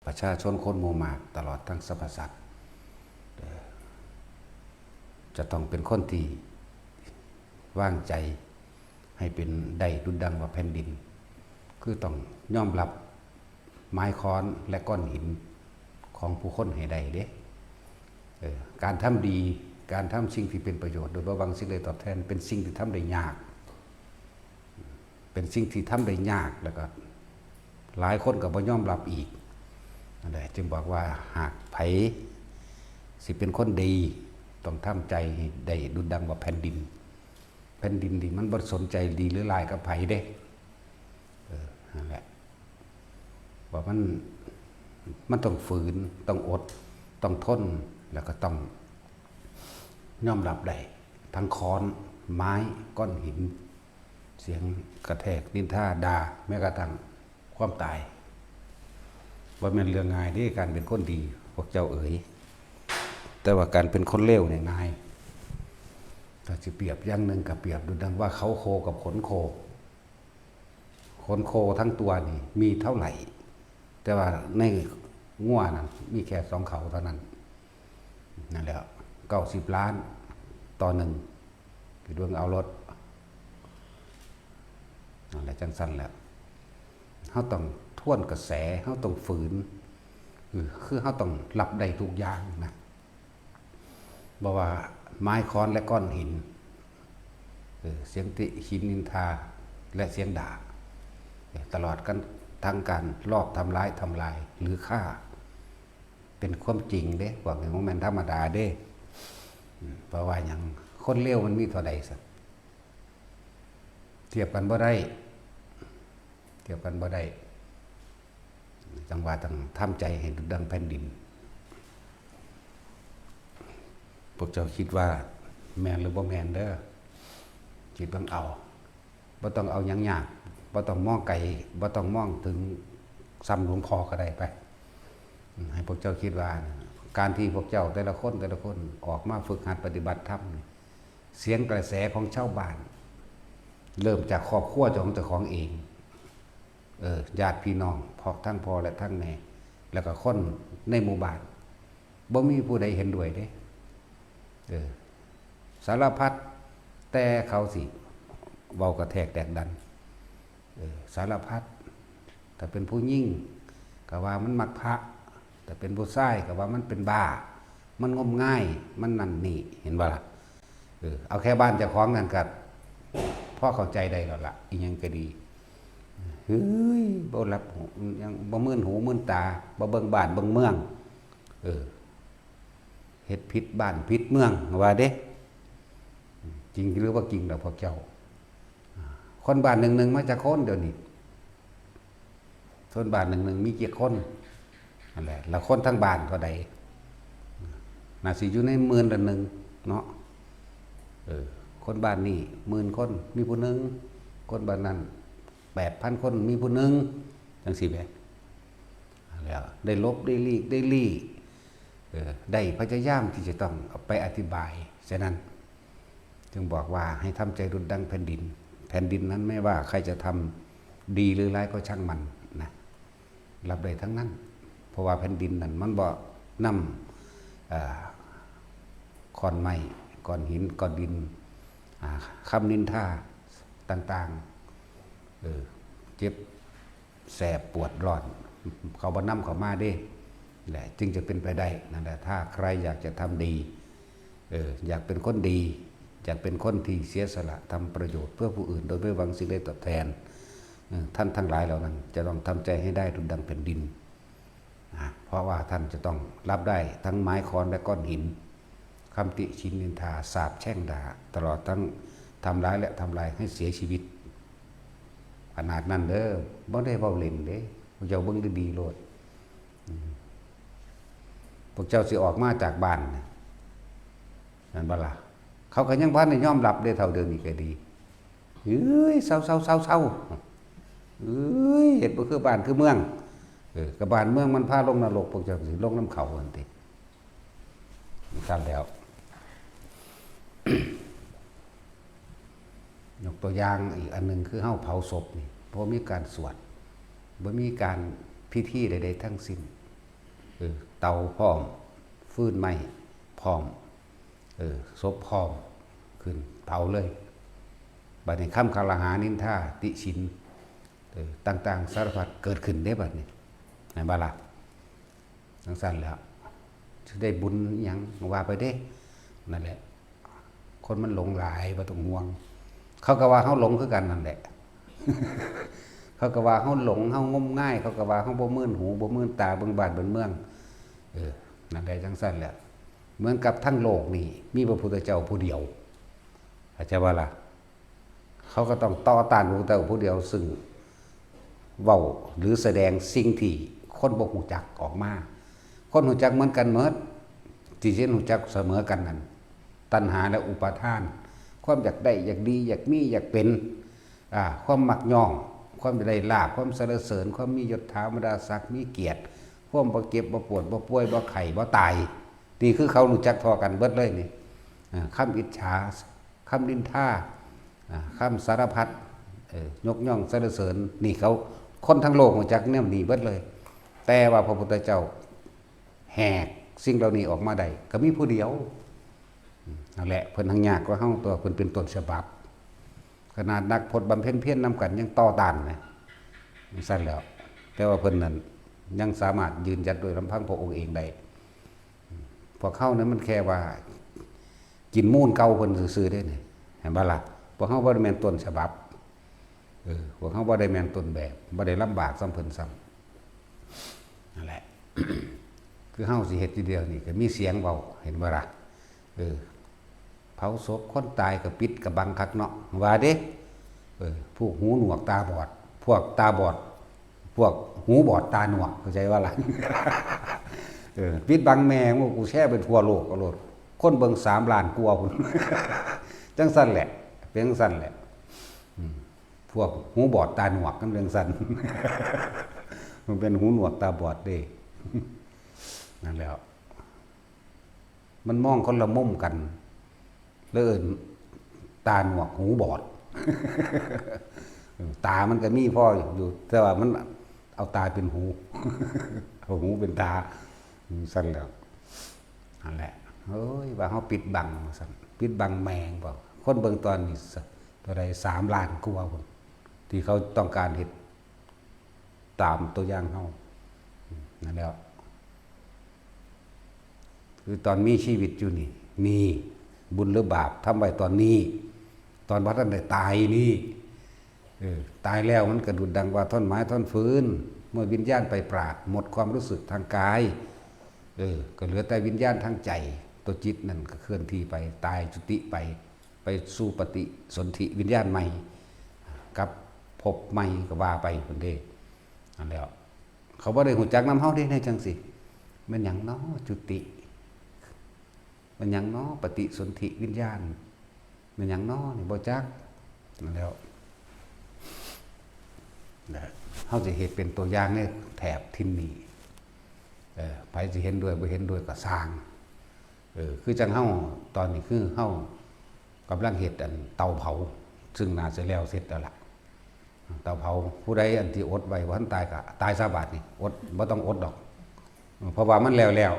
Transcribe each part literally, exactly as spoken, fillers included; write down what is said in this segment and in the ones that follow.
ประชาชนคนหมู่มาก ตลอดทั้งสรรพสัตว์ เอ่อ จะต้องเป็นคนที่วางใจให้เป็นได้ดุจดังว่าแผ่นดิน คือต้องยอมรับไม้ค้อนและก้อนหินของผู้คนให้ได้เด้ เออ การทำดี การทำสิ่งที่เป็นประโยชน์ โดยบ่หวังสิ่งใดตอบแทน เป็นสิ่งที่ทำได้ยาก เป็นสิ่งที่ทำได้ยาก แล้วก็หลายคนก็บ่ยอมรับอีก นั่นแหละ จึงบอกว่าหากไผสิเป็นคนดี ต้องทำใจให้ได้ดุจดังว่าแผ่นดิน แผ่นดินนี่มันบ่สนใจดีหรือร้ายกับไผเด้ เออ นั่นแหละ ว่ามัน มันต้องฝืน ต้องอด ต้องทน แล้วก็ต้องยอมรับได้ ทั้งค้อน ไม้ ก้อนหิน เสียงกระแทก นินทา ด่า แม้กระทั่งความตาย บ่แม่นเรื่องง่ายเด้ การเป็นคนดี พวกเจ้าเอ๋ย แต่ว่าการเป็นคนเลวเนี่ยง่าย ถ้าสิเปรียบอย่างหนึ่งก็เปรียบดูดังว่าเขาโคกับขนโค ขนโคทั้งตัวนี่มีเท่าไหร่ แต่ว่าในงัวนั่นมีแค่สองเขาเท่านั้น นั่นแหละ เก้าสิบล้านต่อหนึ่ง คือดวงเอารถ นั่นแหละ จังซั่นแหละ เฮาต้องทวนกระแส เฮาต้องฝืน คือ คือเฮาต้องรับได้ทุกอย่างนะ บ่ว่าไม้ค้อนและก้อนหิน เออ เสียงติฉินนินทา และเสียงด่า เออ ตลอดกันทั้งการลอบทำร้าย ทำลาย หรือฆ่า เป็นความจริงเด้ พวกนี้บ่แม่นธรรมดาเด้ อืม เพราะว่าหยัง คนเลวมันมีเท่าใดซะ เทียบกันบ่ได้ เทียบกันบ่ได้ จังว่าต้องทำใจให้ดุจดังแผ่นดิน พวกเจ้าคิดว่าแม่นหรือบ่แม่นเด้อ คิดเบิ่งเอา บ่ต้องเอาหยังยาก บ่ต้องมองไกล บ่ต้องมองถึงส่ำหลวงพ่อก็ได้ไป ให้พวกเจ้าคิดว่า การที่พวกเจ้าแต่ละคนแต่ละคนออกมาฝึกหัดปฏิบัติธรรมนี่ เสียงกระแสของชาวบ้าน เริ่มจากครอบครัวของเจ้าของเอง เออ ญาติพี่น้อง พร้อมทั้งพ่อและทั้งแม่ แล้วก็คนในหมู่บ้าน บ่มีผู้ใดเห็นด้วยเด้ เออ สารพัด แต่เขาสิเว้ากระแทกแดกดัน เออ สารพัด ถ้าเป็นผู้หญิงก็ว่ามันมักพระ ถ้าเป็นผู้ชายก็ว่ามันเป็นบ้า มันงมงาย มันนั่นนี่ เห็นบ่ล่ะ เออ เอาแค่บ้านเจ้าของนั่นก็พอเข้าใจได้แล้วล่ะ อีหยังก็ดี เฮ้ย บ่หลับหู ยังบ่มื่นหูมื่นตา บ่เบิ่งบ้านเบิ่งเมือง เออ เฮ็ดผิดบ้านผิดเมือง ว่าเด้ จริงหรือบ่จริงล่ะพวกเจ้า คนบ้านหนึ่งหนึ่งมาจักคนเดี๋ยวนี้ คนบ้านหนึ่งหนึ่งมีจักคน นั่นแหละ แล้วคนทั้งบ้านเท่าใด น่าสิอยู่ในหมื่นละหนึ่งเนาะ เออ คนบ้านนี้หมื่นคน มีผู้หนึ่ง คนบ้านนั้นแปดพันคน มีผู้หนึ่ง จังซี้แหม แล้วได้หลบ ได้หลีก ได้ลี้ เออ ได้พยายามที่จะต้องเอาไปอธิบาย ฉะนั้น จึงบอกว่าให้ทำใจดุจดังแผ่นดิน แผ่นดินนั้นไม่ว่าใครจะทำดีหรือร้ายก็ช่างมันนะ รับได้ทั้งนั้น เพราะว่าแผ่นดินนั้นมันบ่นำ เอ่อ ค้อนไม้ ก้อนหิน ก้อนดิน อ่า คำนินทาต่างๆ เออ เจ็บแสบปวดร้อน เขาบ่นำเข้ามาเด้ แหละ จึงจะเป็นไปได้ นั่นแหละ ถ้าใครอยากจะทำดี เออ อยากเป็นคนดี อยากเป็นคนที่เสียสละทำประโยชน์เพื่อผู้อื่นโดยไม่หวังสิ่งใดตอบแทน เออ ท่านทั้งหลายเหล่านั้นจะต้องทำใจให้ได้ดุจดังแผ่นดิน นะ เพราะว่าท่านจะต้องรับได้ทั้งไม้ค้อนและก้อนหิน คำติฉินนินทา สาปแช่งด่า ตลอดทั้งทำร้ายและทำลายให้เสียชีวิต ขนาดนั้นเด้อ บ่ได้เว้าเล่นเด้ พวกเจ้าเบิ่งดีๆโลด อืม พวกเจ้าสิออกมาจากบ้านน่ะ นั่นบ่ล่ะ เขาก็ยังบ่ทันได้ยอมรับเด้ เท่าเดิมอีกก็ดี เอ้ย เซาๆ เซาๆ เอ้ย เฮ็ดบ่คือบ้านคือเมือง เออ ก็บ้านเมืองมันพาลงนรก พวกเจ้าสิลงนำเขาหั่นติ ซั่นแล้ว ยกตัวอย่างอีกอันหนึ่งคือเฮาเผาศพนี่ บ่มีการสวด บ่มีการพิธีใดๆทั้งสิ้น เตาพร้อม ฟืนไม้พร้อม เออ ศพพร้อม ขึ้นเผาเลย บัดนี้คำกล่าวหานินทาติฉิน เออ ต่างๆ สารพัดเกิดขึ้นเด้บัดนี้ แม่นบ่ล่ะ? จั่งซั้นแหล้ว สิได้บุญอิหยังว่าไปเด้ นั่นแหละ คนมันหลงหลาย บ่ต้องห่วง เขาก็ว่าเฮาหลงคือกันนั่นแหละ เขาก็ว่าเฮาหลง เฮางมงาย เขาก็ว่าเฮาบ่มื่นหู บ่มื่นตา เบิ่งบ้านเบิ่งเมือง เออ นั่นแหละ จั่งซั้นแหละ เหมือนกับทั้งโลกนี่ มีพระพุทธเจ้าผู้เดียว เข้าใจบ่ล่ะ? เขาก็ต้องต่อต้านพระพุทธเจ้าผู้เดียว ซึ่งเว้าหรือแสดงสิ่งที่คนบ่ฮู้จักออกมา คนฮู้จักเหมือนกันหมด ที่สิฮู้จักเสมอกันนั่น ตัณหาและอุปาทาน ความอยากได้ อยากดี อยากมี อยากเป็น อ่า ความมักย่อง ความอยากได้ลาภ ความสรรเสริญ ความมียศถาบรรดาศักดิ์ มีเกียรติ ความบ่เจ็บ บ่ปวด บ่ป่วย บ่ไข้ บ่ตาย นี่คือเขาฮู้จักท่อกันเบิดเลยนี่ อ่า คำอิจฉา คำนินทา อ่า คำสารพัด เอ่อ ยกย่องสรรเสริญ นี่เขา คนทั้งโลกฮู้จักแนวนี้เบิดเลย แต่ว่าพระพุทธเจ้าแหกสิ่งเหล่านี้ออกมาได้ ก็มีผู้เดียว อืม นั่นแหละ เพิ่นหังยากกว่าเฮา ตัวเพิ่นเป็นต้นฉบับ ขนาดนักพจน์บำเพ็ญเพียรนำกันยังต่อต้านนะ จั่งซั้นแหล้ว แต่ว่าเพิ่นนั่นยังสามารถยืนหยัดโดยลำพังพระองค์เองได้ พวกเฮานี่มันแค่ว่ากินมูลเก่าเพิ่นซื่อๆเด้นี่ เห็นบ่ล่ะ? พวกเฮาบ่ได้แม่นต้นฉบับ เออ พวกเฮาบ่ได้แม่นต้นแบบ บ่ได้ลำบากส่ำเพิ่นส่ำ นั่นแหละ คือเฮาสิเฮ็ดทีเดียวนี่ก็มีเสียงเว้า เห็นบ่ล่ะ? เออ เผาศพคนตายก็ปิดกะบังคักเนาะ ว่าเด้ เออ พวกหูหนวกตาบอด พวกตาบอด พวกหูบอดตาหนวก เข้าใจบ่ล่ะ? เออ ปิดบังแม่ง โอ้ กูแชร์ไปทั่วโลกเอาโลด คนเบิ่งสามล้านกว่าพุ้น จั่งซั้นแหละ เป็นจั่งซั้นแหละ อืม พวกหูบอดตาหนวกมันเป็นจั่งซั้น มันเป็นหูหนวกตาบอดเด้ นั่นแหละ มันมองคนละมุมกัน เลยเอิ้นตาหนวกหูบอด ตามันก็มีพออยู่ แต่ว่ามันเอาตาเป็นหู เอาหูเป็นตา อืม ซั่นแหล้ว นั่นแหละ เฮ้ย ว่าเฮาปิดบัง ว่าซั่น ปิดบังแม่งบ่ คนเบิ่งตอนนี้ เท่าใด สามล้านกว่าพุ้น ที่เขาต้องการเฮ็ด ตามตัวอย่างเฮา นั่นแหล้ว คือตอนมีชีวิตอยู่นี่ นี่ บุญหรือบาปทำไว้ตอนนี้ ตอนบ่ทันได้ตายนี่ เออ ตายแล้วมันก็ดุจดังว่าท่อนไม้ท่อนฟืน เมื่อวิญญาณไปปราด หมดความรู้สึกทางกาย เออ ก็เหลือแต่วิญญาณทางใจ ตัวจิตนั่นก็เคลื่อนที่ไป ตายจุติไป ไปสู่ปฏิสนธิวิญญาณใหม่ กับภพใหม่ก็ว่าไปพุ้นเด้ นั่นแหล้ว เขาบ่ได้ฮู้จักนำเฮาเด้ ในจั่งซี้ แม่นหยังน้อจุติ แม่นหยังน้อปฏิสนธิวิญญาณ แม่นหยังน้อนี่บ่จัก นั่นแหล้ว นะ เฮาสิเฮ็ดเป็นตัวอย่างในแถบถิ่นนี้ เออ ไผสิเห็นด้วยบ่เห็นด้วยก็ซ่าง เออ คือจั่งเฮา ตอนนี้คือเฮากำลังเฮ็ดอันเตาเผา ซึ่งน่าจะแล้วเสร็จแล้วล่ะ เตาเผา ผู้ใดอันที่อดไว้บ่ทันตายก็ตายซะบาดนี้ อด บ่ต้องอดดอก เพราะว่ามันแล้วแล้ว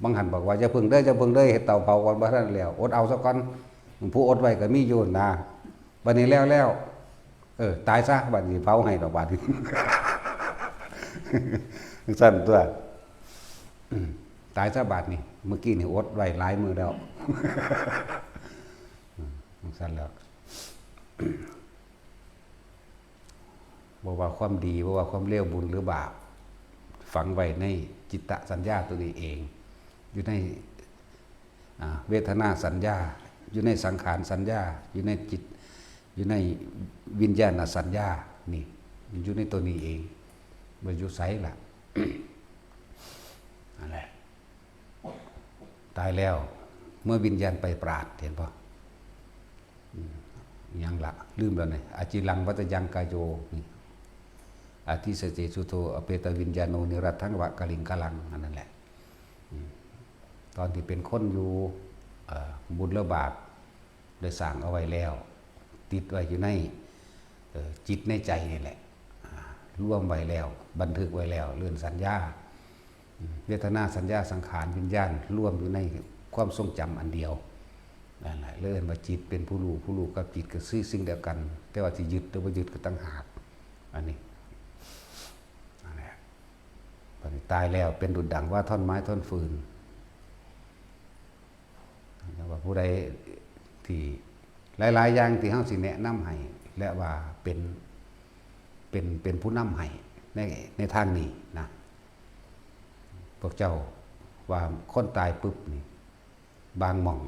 บางหั้นบอกว่า "อย่าพึ่งเด้อ อย่าพึ่งเด้อ เฮ็ดเตาเผาก่อน บ่ทันแล้ว อดเอาซะก่อน" ผู้อดไว้ก็มีอยู่นะ บัดนี้แล้วแล้ว เออ ตายซะ บัดนี้เผาให้ดอกบาดนี้ ซั่นตัว อืม ตายซะบาดนี้ เมื่อกี้นี่อดไว้หลายมื้อแล้ว อืม ซั่นแล้ว บ่ว่าความดี บ่ว่าความเลว บุญหรือบาป ฝังไว้ในจิตตสัญญาตัวนี้เอง อยู่ใน อ่า เวทนาสัญญา อยู่ในสังขารสัญญา อยู่ในจิต อยู่ในวิญญาณสัญญา นี่ มันอยู่ในตัวนี้เอง บ่อยู่ไสล่ะ นั่นแหละ ตายแล้ว เมื่อวิญญาณไปปราด เห็นบ่? อืม หยังละ ลืมแล้วนี่ อจิรังวัตยังกายโย นี่ อธิสเสสุโธ อเปตวิญญาโณ นิรัตถังวะกลิงกลัง อันนั้นแหละ อืม ตอนที่เป็นคนอยู่ เอ่อ บุญและบาปได้สร้างเอาไว้แล้ว ติดไว้อยู่ใน เอ่อ จิตในใจนี่แหละ อ่า รวมไว้แล้ว บันทึกไว้แล้ว เรื่องสัญญา เวทนาสัญญาสังขารวิญญาณรวมอยู่ในความทรงจำอันเดียวนั่นแหละเลยเอิ้นว่าจิตเป็นผู้รู้ ผู้รู้กับจิตก็คือสิ่งเดียวกัน แต่ว่าสิยึดหรือบ่ยึดก็ต่างหาก อันนี้นั่นแหละบัดนี้ตายแล้วเป็นดุจดั่งว่าท่อนไม้ท่อนฟืน ว่าผู้ใดที่หลายๆอย่างที่เฮาสิแนะนำให้ และว่าเป็นเป็นเป็นผู้นำให้ในในทางนี้นะ พวกเจ้าว่าคนตายปุ๊บนี่ บางหม่อง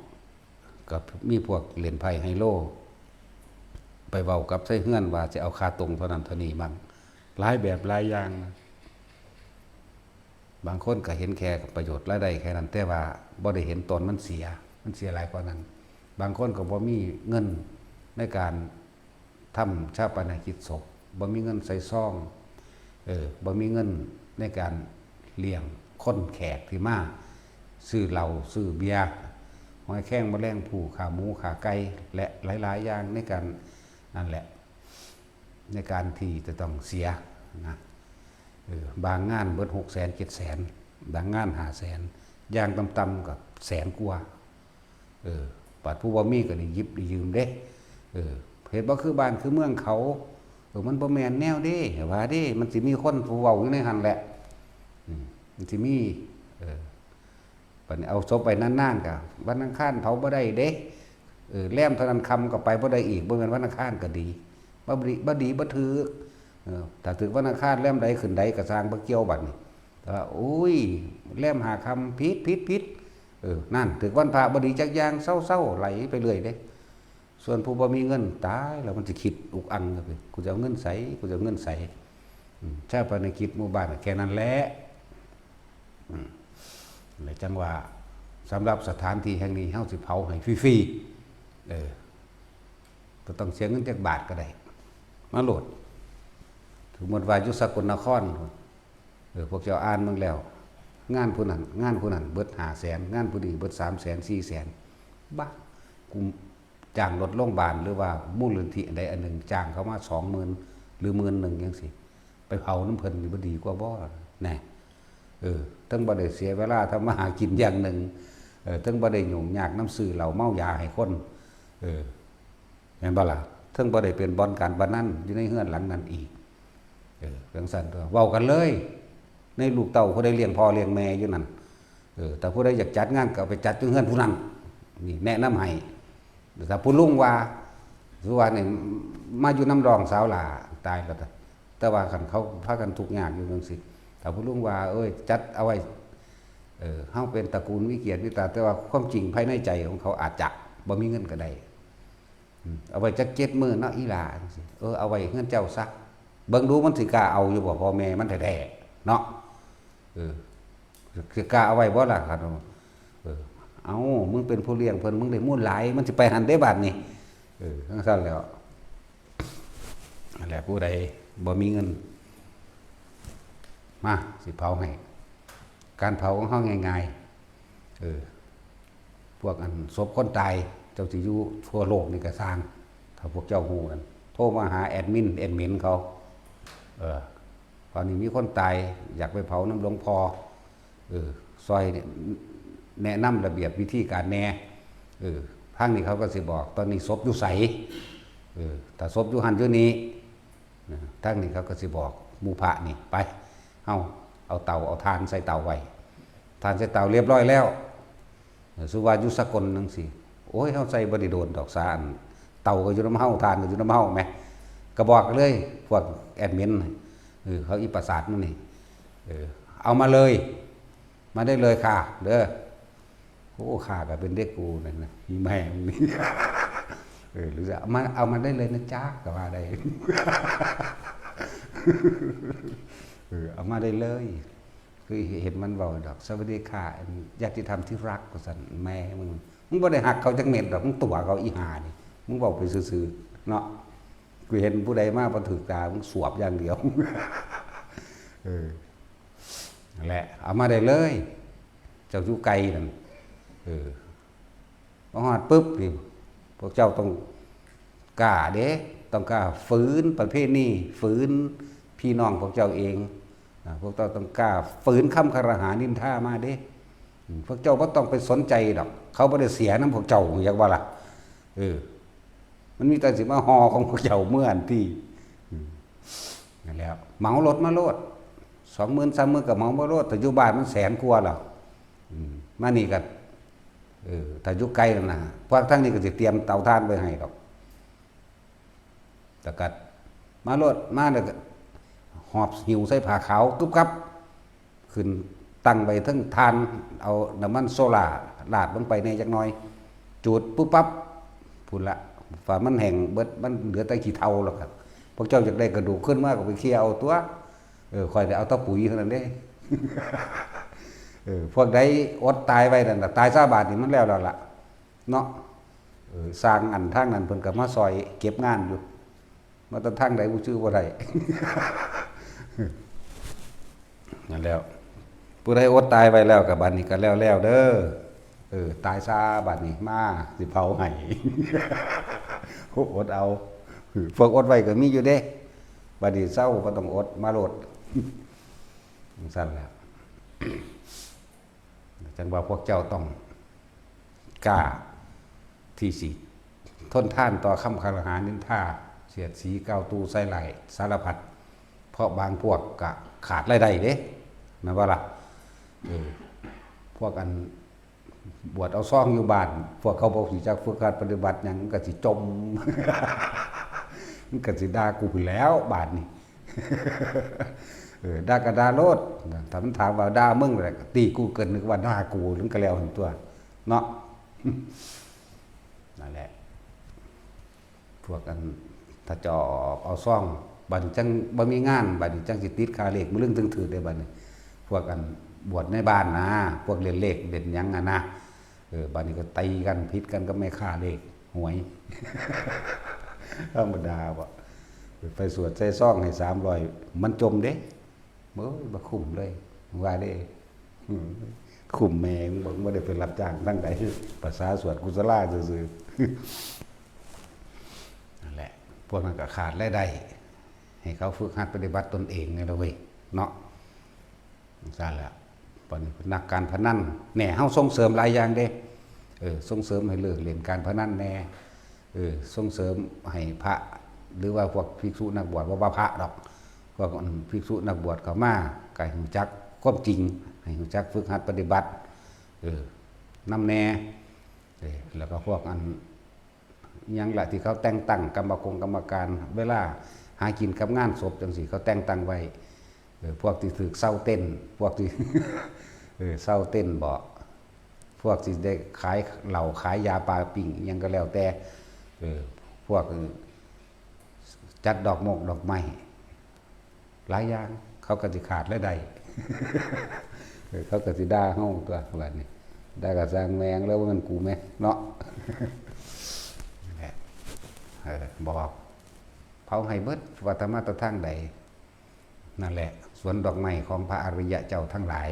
ก็มีพวกเล่นไพ่ไฮโล ไปเว้ากับไทเฮือนว่าจะเอาค่าตรงเท่านั้นเท่านี้มั่ง หลายแบบหลายอย่างนะ บางคนก็เห็นแค่ประโยชน์รายได้แค่นั้น แต่ว่าบ่ได้เห็นตอนมันเสีย มันเสียหลายกว่านั้น บางคนก็บ่มีเงินในการทำฌาปนกิจศพ บ่มีเงินใส่ซอง เออ บ่มีเงินในการเลี้ยงคนแขกที่มา ซื้อเหล้า ซื้อเบียร์ หอยแครงแมลงภู่ ขาหมู ขาไก่ และหลายๆอย่างในการนั่นแหละ ในการที่จะต้องเสียนะ เออ บางงานเบิดหกแสน เจ็ดแสน บางงานห้าแสน อย่างต่ำๆก็แสนกว่า เออ บัดผู้บ่มีก็ได้หยิบได้ยืมเด้ เออ เฮ็ดบ่คือบ้านคือเมืองเขา เออ มันบ่แม่นแนวเด้ ว่าเด้ มันสิมีคนผู้เว้าอยู่ในหั่นแหละ อืม มันสิมี เออ บัดนี้เอาศพไปนานๆก็วันอังคารเผาบ่ได้เด้ เออ แรมเท่านั้นค่ำก็ไปบ่ได้อีก บ่แม่นวันอังคารก็ดี บ่ดี บ่ดีบ่ถืก เออ ถ้าถืกวันอังคารแรมใดขึ้นใดก็ซ่างบ่เกี่ยวบัดนี้ แต่ว่า โอ้ย แรมห้าค่ำ ผิด ผิด ผิด เออ นั่น ถืกวันพระบ่ดีจักอย่าง เซาๆ ไหลไปเรื่อยเด้ ส่วนผู้บ่มีเงิน ตายแล้วมันสิคิดอุกอังไป กูจะเอาเงินใส กูจะเอาเงินใส อืม ฌาปนกิจหมู่บ้านแค่นั้นแหละ อืม และจังว่าสำหรับสถานที่แห่งนี้เฮาสิเผาให้ฟรีๆ เออ ก็ต้องเสียเงินจักบาทก็ได้ มาโลด สมมติว่าอยู่สกลนคร เออ พวกเจ้าอ่านเบิ่งแล้ว งานผู้นั้น งานผู้นั้นเบิดห้าแสน งานผู้นี้เบิดสามแสน สี่แสน บ้า กูจ้างรถโรงพยาบาล หรือว่ามูลนิธิอันใดอันหนึ่ง จ้างเขามาสองหมื่น หรือหมื่นหนึ่งจังซี้ ไปเผานำเพิ่นนี่บ่ดีกว่าบ่ แน่ เออ เทิงบ่ได้เสียเวลาทำมาหากินอย่างหนึ่ง เออ เทิงบ่ได้ยุ่งยากนำซื้อเหล้าเมายาให้คน เออ แม่นบ่ล่ะ เทิงบ่ได้เป็นบ่อนการพนันอยู่ในเฮือนหลังนั้นอีก เออ จั่งซั้นตั๊ว เว้ากันเลย ในลูกเต้าผู้ใดเลี้ยงพ่อเลี้ยงแม่อยู่นั่น เออ ถ้าผู้ใดอยากจัดงานก็เอาไปจัดอยู่เฮือนผู้นั้น นี่แนะนำให้ ถ้าผู้ลุงว่า คือว่านี่ มาอยู่นำน้องสาวหล้า ตายแล้ว แต่ว่าคันเขาพากันทุกข์ยากอยู่จั่งซี้ ถ้าผู้ลุงว่า เอ้ย จัดเอาไว้ เออ เฮาเป็นตระกูลมีเกียรติมีตา แต่ว่าความจริงภายในใจของเขาอาจจะบ่มีเงินก็ได้ อืม เอาไว้จักเจ็ดมื้อเนาะอีหล้าจั่งซี้ เออ เอาไว้เฮือนเจ้าซะ เบิ่งดูมันสิกล้าเอาอยู่บ่ พ่อแม่มันแท้ๆ เนาะ เออ สิกล้าเอาไว้บ่ล่ะ ครับ เออ เอ้า มึงเป็นผู้เลี้ยงเพิ่น มึงได้มูลหลาย มันสิไปหั่นเด้บาดนี้ เออ จั่งซั้นแหล้ว นั่นแหละ ผู้ใดบ่มีเงิน มา สิเผาให้ การเผาของเฮาง่ายๆ เออ พวกอันศพคนตาย เจ้าสิอยู่ทั่วโลกนี่ก็ซ่าง ถ้าพวกเจ้าฮู้นั่น โทรมาหาแอดมิน แอดมินเขา เออ ตอนนี้มีคนตาย อยากไปเผานำหลวงพ่อ เออ ซ่อยแนะนำระเบียบวิธีการแหน่ เออ ทางนี้เขาก็สิบอก ตอนนี้ศพอยู่ไส เออ ถ้าศพอยู่หั่นอยู่นี่ นะ ทางนี้เขาก็สิบอกหมู่พระนี่ ไป เฮาเอาเตา เอาถ่านใส่เตาไว้ ถ่านใส่เตาเรียบร้อยแล้ว เออ สุว่าอยู่สกลจั่งซี้ โอ้ย เฮาใส่บ่ได้โดนดอก ซ่าอัน เตาก็อยู่นำเฮา ถ่านก็อยู่นำเฮาแหม ก็บอกเลย พวกแอดมิน เออ เขาอีปราสาทมันนี่ เออ เอามาเลย มาได้เลยค่ะ เด้อ โอ้ ข้าก็เป็นเด็กกูนั่นนะ อีแม่มึงนี่ เออ หรือจะเอามา เอามาได้เลยนะจ๊ะ ก็ว่าได้ เออ เอามาได้เลย คือเห็นมันเว้าดอก สวัสดีค่ะ อันญาติธรรมที่รัก ว่าซั่น แม่มึง มึงบ่ได้ฮักเขาจักเม็ดดอก มึงตั๋วเขาอีห่านี่ มึงเว้าไปซื่อๆ เนาะ กูเห็นผู้ใดมาบ่ถืกตา มึงสวบอย่างเดียว เออ นั่นแหละ เอามาได้เลย เจ้าอยู่ไกลนั่น เออ มาฮอดปุ๊บนี่ พวกเจ้าต้องกล้าเด้ ต้องกล้าฝืนประเพณี ฝืนพี่น้องพวกเจ้าเอง อ่า พวกเจ้าต้องกล้าฝืนคำคารหานินทามาเด้ อืม พวกเจ้าบ่ต้องไปสนใจดอก เขาบ่ได้เสียนำพวกเจ้า อยากว่าล่ะ เออ มันมีแต่สิมาห่อของพวกเจ้าเมืออันตี้ อืม นั่นแหละ เหมารถมาโลด สองหมื่น สามหมื่น ก็เหมามาโลด แต่อยู่บ้านมันแสนกว่าแล้ว อืม มานี่ก็ เออ ถ้าอยู่ไกลนั่นนะ พวกทางนี้ก็สิเตรียมเตาถ่านไว้ให้ดอก แต่ก็มาโลด มาแล้วก็หอบหิ้วใส่ผ้าขาวกึบกับ ขึ้นตั้งไว้เทิงถ่าน เอาน้ำมันโซล่าราดลงไปแหน่จักหน่อย จูดปุ๊บปั๊บ พุ้นละ ฝ่ามันแห้งเบิด มันเหลือแต่ขี้เถ้าแล้วครับ พวกเจ้าอยากได้กระดูกขึ้นมาก็ไปเคี่ยเอาตัว เออ ข้อยแต่เอาแต่ปุ๋ยเท่านั้นเด้ เออ พวกใดอดตายไว้นั่นน่ะ ตายซะบาดนี้มันแล้วแล้วล่ะ เนาะ เออ สร้างอันทางนั้นเพิ่นก็มาซอยเก็บงานอยู่ มาแต่ทางใดบ่ชื่อบ่ได้ นั่นแล้ว ผู้ใดอดตายไว้แล้วก็บัดนี้ก็แล้วแล้วเด้อ เออ ตายซะบัดนี้ มาสิเผาให้ อดเอา พวกอดไว้ก็มีอยู่เด้ บัดนี้เซาบ่ต้องอด มาโลด จั่งซั่นแหละ จั่งว่าพวกเจ้าต้องกล้าที่สิทนทานต่อคำคารหานินทา เสียดสีกล่าวตู่ใส่ร้ายสารพัด เพราะบางพวกก็ขาดรายได้เด้ แม่นบ่ล่ะ เออ พวกอันบวชเอาซองอยู่บ้าน พวกเขาบ่รู้จักฝึกหัดปฏิบัติหยัง มันก็สิจม มันก็สิด่ากูพู้นแหล้วบาดนี้ เออ ด่าก็ด่าโลด ถ้ามันถามว่าด่ามึงแหละ ตีกูเกินนึกว่าด่ากู มันก็แล้วหั่นตั่ว เนาะ นั่นแหละ พวกอัน ถ้าจอบเอาซอง บัดนี้จั่งบ่มีงาน บัดนี้จั่งสิติดค่าเลขมื้อลึงถึงถืกเด้บัดนี้ พวกอันบวชในบ้านนะ พวกเล่นเลขเล่นหยังอะนะ เออ บัดนี้ก็ตีกัน ผิดกันกับแม่ค้าเลขหวย ธรรมดาบ่ ไปสวดใส่ซองให้สามร้อย มันจมเด้ โอ้ย บ่คุ้มเลย ว่าเด้ อืม คุ้มแม่มึงบ่ บ่ได้ไปรับจ้างทางใด ภาษาสวดกุศลาซื่อๆ นั่นแหละ พวกนั้นก็ขาดรายได้ ให้เขาฝึกหัดปฏิบัติตนเองนี่ล่ะเว้ย เนาะ จั่งซั้นแหละ บัดนี้นักการพนัน แหน่ เฮาส่งเสริมหลายอย่างเด้ เออ ส่งเสริมให้เลิกเล่นการพนันแหน่ เออ ส่งเสริมให้พระ หรือว่าพวกภิกษุนักบวช บ่ว่าพระดอก พวกภิกษุนักบวชเข้ามา ก็ให้รู้จักความจริง ให้รู้จักฝึกหัดปฏิบัติ เออ นำแหน่ เออ แล้วก็พวกอัน อิหยังล่ะที่เขาแต่งตั้งกรรมกงกรรมการ เวลาหากินกับงานศพจั่งซี้ เขาแต่งตั้งไว้ เออ พวกที่ถืกเซาเต้น พวกที่ เออ เซาเต้นบ่ พวกที่ได้ขายเหล้าขายยาปลาปิ้งอิหยังก็แล้วแต่ เออ พวกจัดดอกมงดอกไม้ หลายอย่าง เขาก็สิขาดรายได้ เออ เขาก็สิด่าเฮาตั่วบัดนี้ ด่าก็ซ่างแม่ง แล้วว่ามันกูแม่เนาะ นั่นแหละ เออ บอก เผาให้เบิด ว่าแต่มาแต่ทางใด นั่นแหละ สวนดอกไม้ของพระอริยะเจ้าทั้งหลาย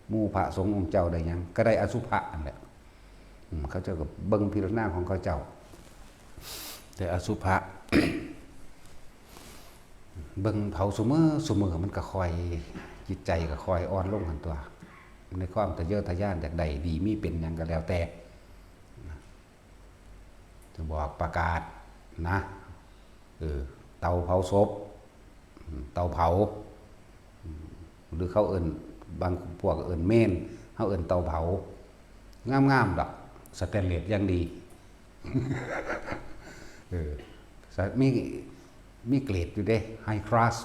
หมู่พระสงฆ์องค์เจ้าได้หยัง ก็ได้อสุภะนั่นแหละ อืม เขาเจ้าก็เบิ่งพิจารณาของเขาเจ้า แต่อสุภะ เบิ่งเผาซุมื้อซุมื้อ มันก็ค่อย จิตใจก็ค่อยอ่อนลงหั่นตั่ว ในความทะเยอทะยานอยากได้ดีมีเป็นหยังก็แล้วแต่ จะบอกประกาศนะ เออ เตาเผาศพ อืม เตาเผา อืม หรือเขาเอิ้น บางพวกเอิ้นเมน เฮาเอิ้นเตาเผา งามๆดอก สแตนเลสอย่างดี เออ สะ- มี มีเกรดอยู่เด้ ไฮคลาส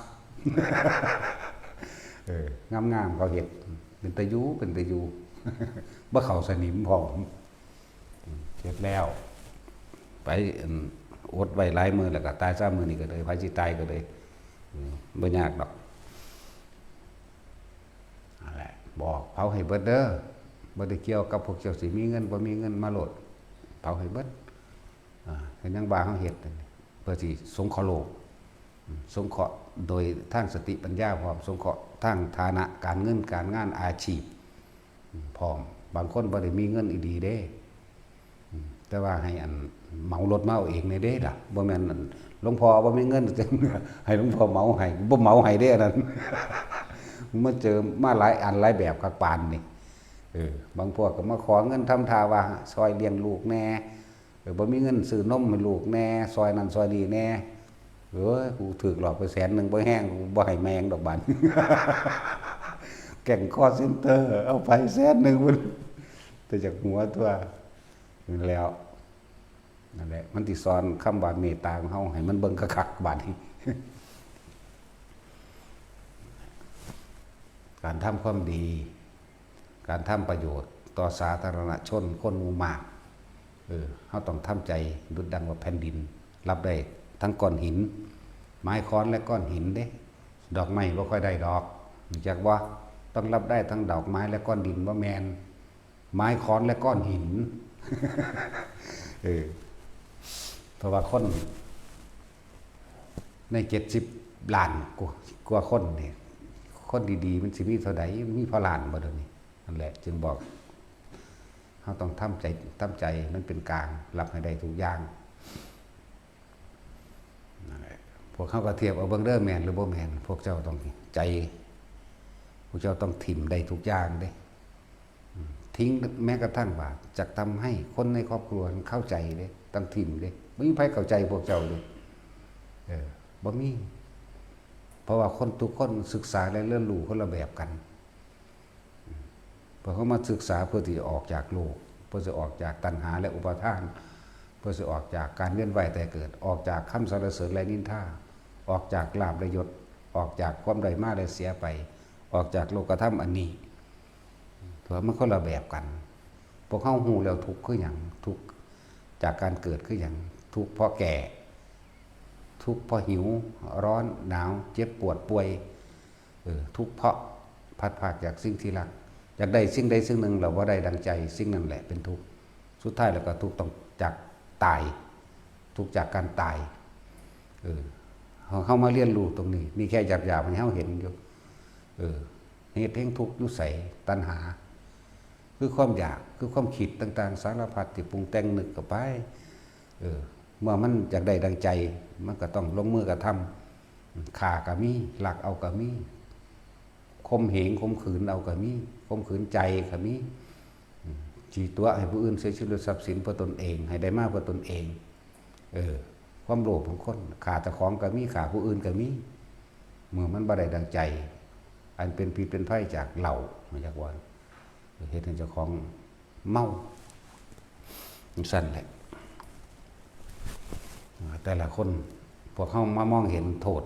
เออ งามๆ เขาเฮ็ด เป็นตาอยู่ เป็นตาอยู่ บ่เข้าสนิมพร้อม เฮ็ดแล้ว ไป อัน อดไว้หลายมื้อแล้วก็ตายซะมื้อนี้ก็เลย ไผสิตายก็เลย อืม บ่ยากดอก นั่นแหละ บอกเผาให้เบิดเด้อ บ่ได้เกี่ยวกับพวกเจ้าสิมีเงินบ่มีเงินมาโลด เผาให้เบิด อ่า ก็ยังว่าเฮาเฮ็ด เพื่อสิสงเคราะห์โลก อืม สงเคราะห์โดยทางสติปัญญาพร้อม สงเคราะห์ทางฐานะการเงินการงานอาชีพ อืม พร้อม บางคนบ่ได้มีเงินอีหลีเด้ อืม แต่ว่าให้อันเหมารถมาเอาเองแหน่เด้ล่ะ บ่แม่นอันหลวงพ่อบ่มีเงิน ให้หลวงพ่อเหมาให้ บ่เหมาให้เด้อันนั้น มาเจอมาหลายอันหลายแบบคักปานนี่ เออ บางพวกก็มาขอเงินทำท่าว่าซอยเลี้ยงลูกแหน่ เออ บ่มีเงินซื้อนมให้ลูกแหน่ ซอยนั่นซอยนี่แหน่ เอ้ย กูถืกหลอกไปแสนหนึ่ง บ่แฮง กูบ่ให้แม่งดอกบาด แก๊งคอลเซ็นเตอร์ เอาไปแสนหนึ่ง พุ้น แต่จากหัวตัว นั่นแหล้ว นั่นแหละ มันสิสอนคำว่าเมตตาของเฮาให้มันเบิ่งคักๆ บาดนี้ การทำความดี การทำประโยชน์ต่อสาธารณชนคนหมู่มาก เออ เฮาต้องทำใจดุจดังว่าแผ่นดิน รับได้ทั้งก้อนหิน ไม้ค้อนและก้อนหินเด้ ดอกไม้บ่ค่อยได้ดอก รู้จักบ่ ต้องรับได้ทั้งดอกไม้และก้อนดิน บ่แม่น ไม้ค้อนและก้อนหิน เออ เพราะว่าคนในเจ็ดสิบล้านกว่ากว่าคนนี่ คนดีๆ มันสิมีเท่าใด มีพอล้านบ่เดี๋ยวนี้ นั่นแหละ จึงบอก เฮาต้องทำใจ ทำใจมันเป็นกลาง รับให้ได้ทุกอย่าง นั่นแหละ พวกเขาก็เทียบเอาเบิ่งเด้อ แม่นหรือบ่แม่น พวกเจ้าต้องใจ พวกเจ้าต้องถิ่มได้ทุกอย่างเด้ อืม ทิ้งแม้กระทั่งว่าจะทำให้คนในครอบครัวเข้าใจเด้ ต้องถิ่มเด้ บ่มีใครเข้าใจพวกเจ้าเลย เออ บ่มี เพราะว่าคนทุกคนศึกษาและเรียนรู้คนละแบบกัน พวกเขามาศึกษาเพื่อที่จะออกจากโลก เพื่อจะออกจากตัณหาและอุปาทาน เพื่อจะออกจากการเวียนว่ายตายเกิด ออกจากคำสรรเสริญและนินทา ออกจากลาภและยศ ออกจากความได้มาและเสียไป ออกจากโลกธรรมอันนี้ เพราะมันคนละแบบกัน พวกเขาฮู้แล้วทุกข์คือหยัง ทุกข์จากการเกิดคือหยัง ทุกข์เพราะแก่ ทุกข์เพราะหิว ร้อน หนาว เจ็บปวดป่วย เออ ทุกข์เพราะพลัดพรากจากสิ่งที่รัก อยากได้สิ่งใดสิ่งหนึ่งแล้วบ่ได้ดังใจ สิ่งนั้นแหละเป็นทุกข์ สุดท้ายแล้วก็ทุกข์ต้องจากตาย ทุกข์จากการตาย เออ เฮา เฮามาเรียนรู้ตรงนี้ นี่แค่หยาบๆ ให้เฮาเห็นอยู่ เออ เหตุแห่งทุกข์อยู่ไส ตัณหา คือความอยาก คือความคิดต่างๆ สารพัดที่ปรุงแต่งนึกเข้าไป เออ เมื่อมันอยากได้ดังใจ มันก็ต้องลงมือกระทำ ฆ่าก็มี ลักเอาก็มี ข่มเหงข่มขืนเอาก็มี ข่มขืนใจก็มี อืม สิตั๋วให้ผู้อื่นเสียชีวิตและทรัพย์สินเพื่อตนเอง ให้ได้มาเพื่อตนเอง เออ ความโลภของคน ฆ่าเจ้าของก็มี ฆ่าผู้อื่นก็มี เมื่อมันบ่ได้ดังใจ อันเป็นพิษเป็นภัยจากเหล้า มาจากว่า เฮ็ดให้เจ้าของเมา จั่งซั้นแหละ แต่ละคน พวกเฮามามองเห็นโทษ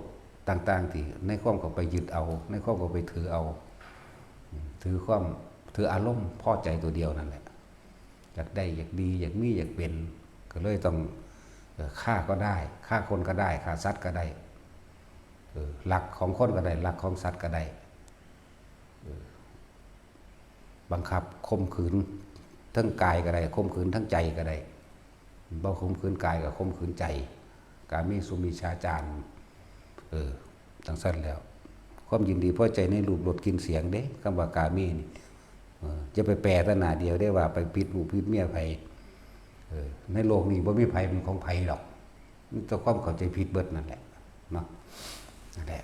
ต่างๆ ที่ในความเข้าไปยึดเอา ในความเข้าไปถือเอา ถือความ ถืออารมณ์พอใจตัวเดียวนั่นแหละ อยากได้ อยากดี อยากมี อยากเป็น ก็เลยต้อง เอ่อ ฆ่าก็ได้ ฆ่าคนก็ได้ ฆ่าสัตว์ก็ได้ เออ ลักของคนก็ได้ ลักของสัตว์ก็ได้ เออ บังคับข่มขืนทั้งกายก็ได้ ข่มขืนทั้งใจก็ได้ บ่ข่มขืนกายก็ข่มขืนใจ กาเมสุมิจฉาจาร เออ จั่งซั้นแล้ว ความยินดีพอใจในรูปรสกลิ่นเสียงเด้ คำว่ากาเมนี่ เออ จะไปแปลแต่หน้าเดียวได้ว่าไปผิดลูกผิดเมียไผ เออ ในโลกนี้บ่มีไผเป็นของไผดอก มีแต่ความเข้าใจผิดเบิดนั่นแหละ เนาะ นั่นแหละ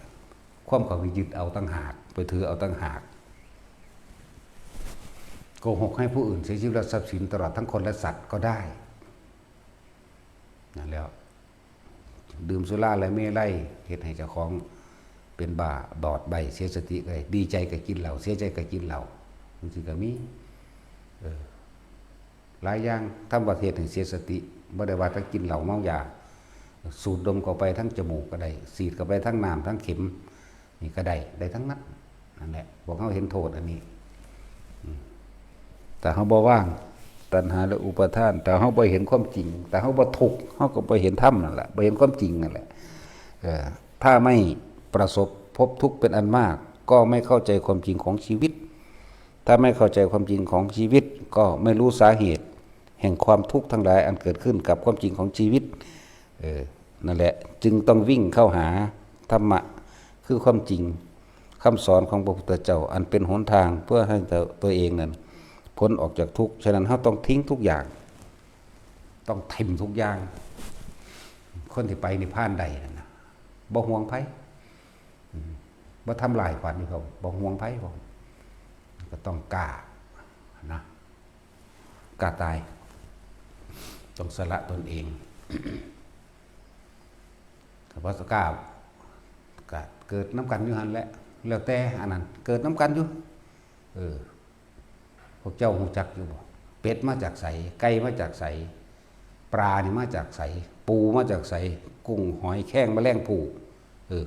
ความเข้าไปยึดเอาต่างหาก ไปถือเอาต่างหาก โกหกให้ผู้อื่นเสียชีวิตและทรัพย์สินตลอดทั้งคนและสัตว์ก็ได้ นั่นแล้ว ดื่มสุราและเมรัย เฮ็ดให้เจ้าของเป็นบ้าบอดใบ้ เสียสติก็ได้ ดีใจก็กินเหล้า เสียใจก็กินเหล้า จั่งซี้ก็มี เออ หลายอย่าง ทำประเภทให้เสียสติ บ่ได้ว่าแต่กินเหล้าเมายา สูดดมเข้าไปทางจมูกก็ได้ ฉีดเข้าไปทางน้ำทางเข็ม นี่ก็ได้ ได้ทั้งนั้น นั่นแหละ พวกเฮาเห็นโทษอันนี้ อืม ถ้าเฮาบ่วางตัณหาและอุปาทาน ถ้าเฮาบ่เห็นความจริง ถ้าเฮาบ่ทุกข์ เฮาก็บ่เห็นธรรมนั่นแหละ บ่เห็นความจริงนั่นแหละ เออ ถ้าไม่ประสบพบทุกข์เป็นอันมาก ก็ไม่เข้าใจความจริงของชีวิต ถ้าไม่เข้าใจความจริงของชีวิต ก็ไม่รู้สาเหตุแห่งความทุกข์ทั้งหลายอันเกิดขึ้นกับความจริงของชีวิต เออ นั่นแหละ จึงต้องวิ่งเข้าหาธรรมะ คือความจริง คำสอนของพระพุทธเจ้า อันเป็นหนทางเพื่อให้ตัว ตัวเองนั้นพ้นออกจากทุกข์ ฉะนั้นเราต้องทิ้งทุกอย่าง ต้องถิ่มทุกอย่าง คนที่ไปนิพพานได้นั่นนะ บ่ห่วงไผ อืม บ่ทำลายขวัญนี่เขาบ่ห่วงไผพร้อม ก็ต้องกล้านะ กล้าตาย ต้องสละตนเอง ถ้าบ่กล้า ก็เกิดนำกันอยู่หั่นแหละ แล้วแต่อันนั้น เกิดนำกันอยู่ เออ พวกเจ้าฮู้จักอยู่บ่ เป็ดมาจากไส ไก่มาจากไส ปลานี่มาจากไส ปูมาจากไส กุ้งหอยแครงแมลงภู่ เออ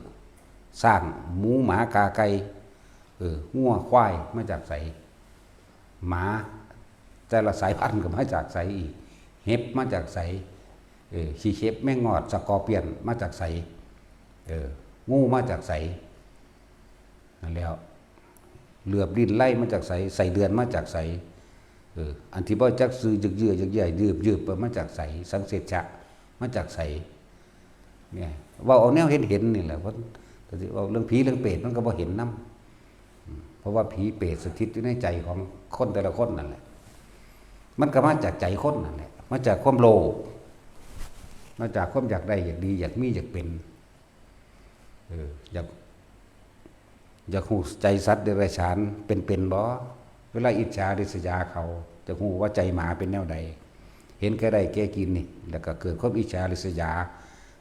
ช้าง หมู หมา กา ไก่ เออ งัว ควาย มาจากไส หมา แต่ละสายพันธุ์ก็มาจากไสอีก เห็บมาจากไส เออ ขี้เข็บ แมงงอด สกอร์เปียน มาจากไส เออ งูมาจากไส นั่นแหล้ว เหลือบลิ้นไล่มาจากไส ไส้เดือนมาจากไส เออ อันที่บ่จักชื่อ ยึกเยือ ยึกใหญ่ ยืบยืบ มาจากไส สังเสชะ มาจากไส เนี่ย เว้าเอาแนวเห็นเห็นนี่แหละ เพราะ แต่สิเว้าเรื่องผีเรื่องเปรตมันก็บ่เห็นนำ อืม เพราะว่าผีเปรตสถิตอยู่ในใจของคนแต่ละคนนั่นแหละ มันก็มาจากใจคนนั่นแหละ มาจากความโลภ มาจากความอยากได้ อยากดี อยากมี อยากเป็น เออ อยาก อยากฮู้ใจสัตว์เดรัจฉานเป็นๆบ่ เวลาอิจฉาริษยาเขา จะฮู้ว่าใจหมาเป็นแนวใด เห็นแก่ได้แก่กินนี่ แล้วก็เกิดความอิจฉาริษยา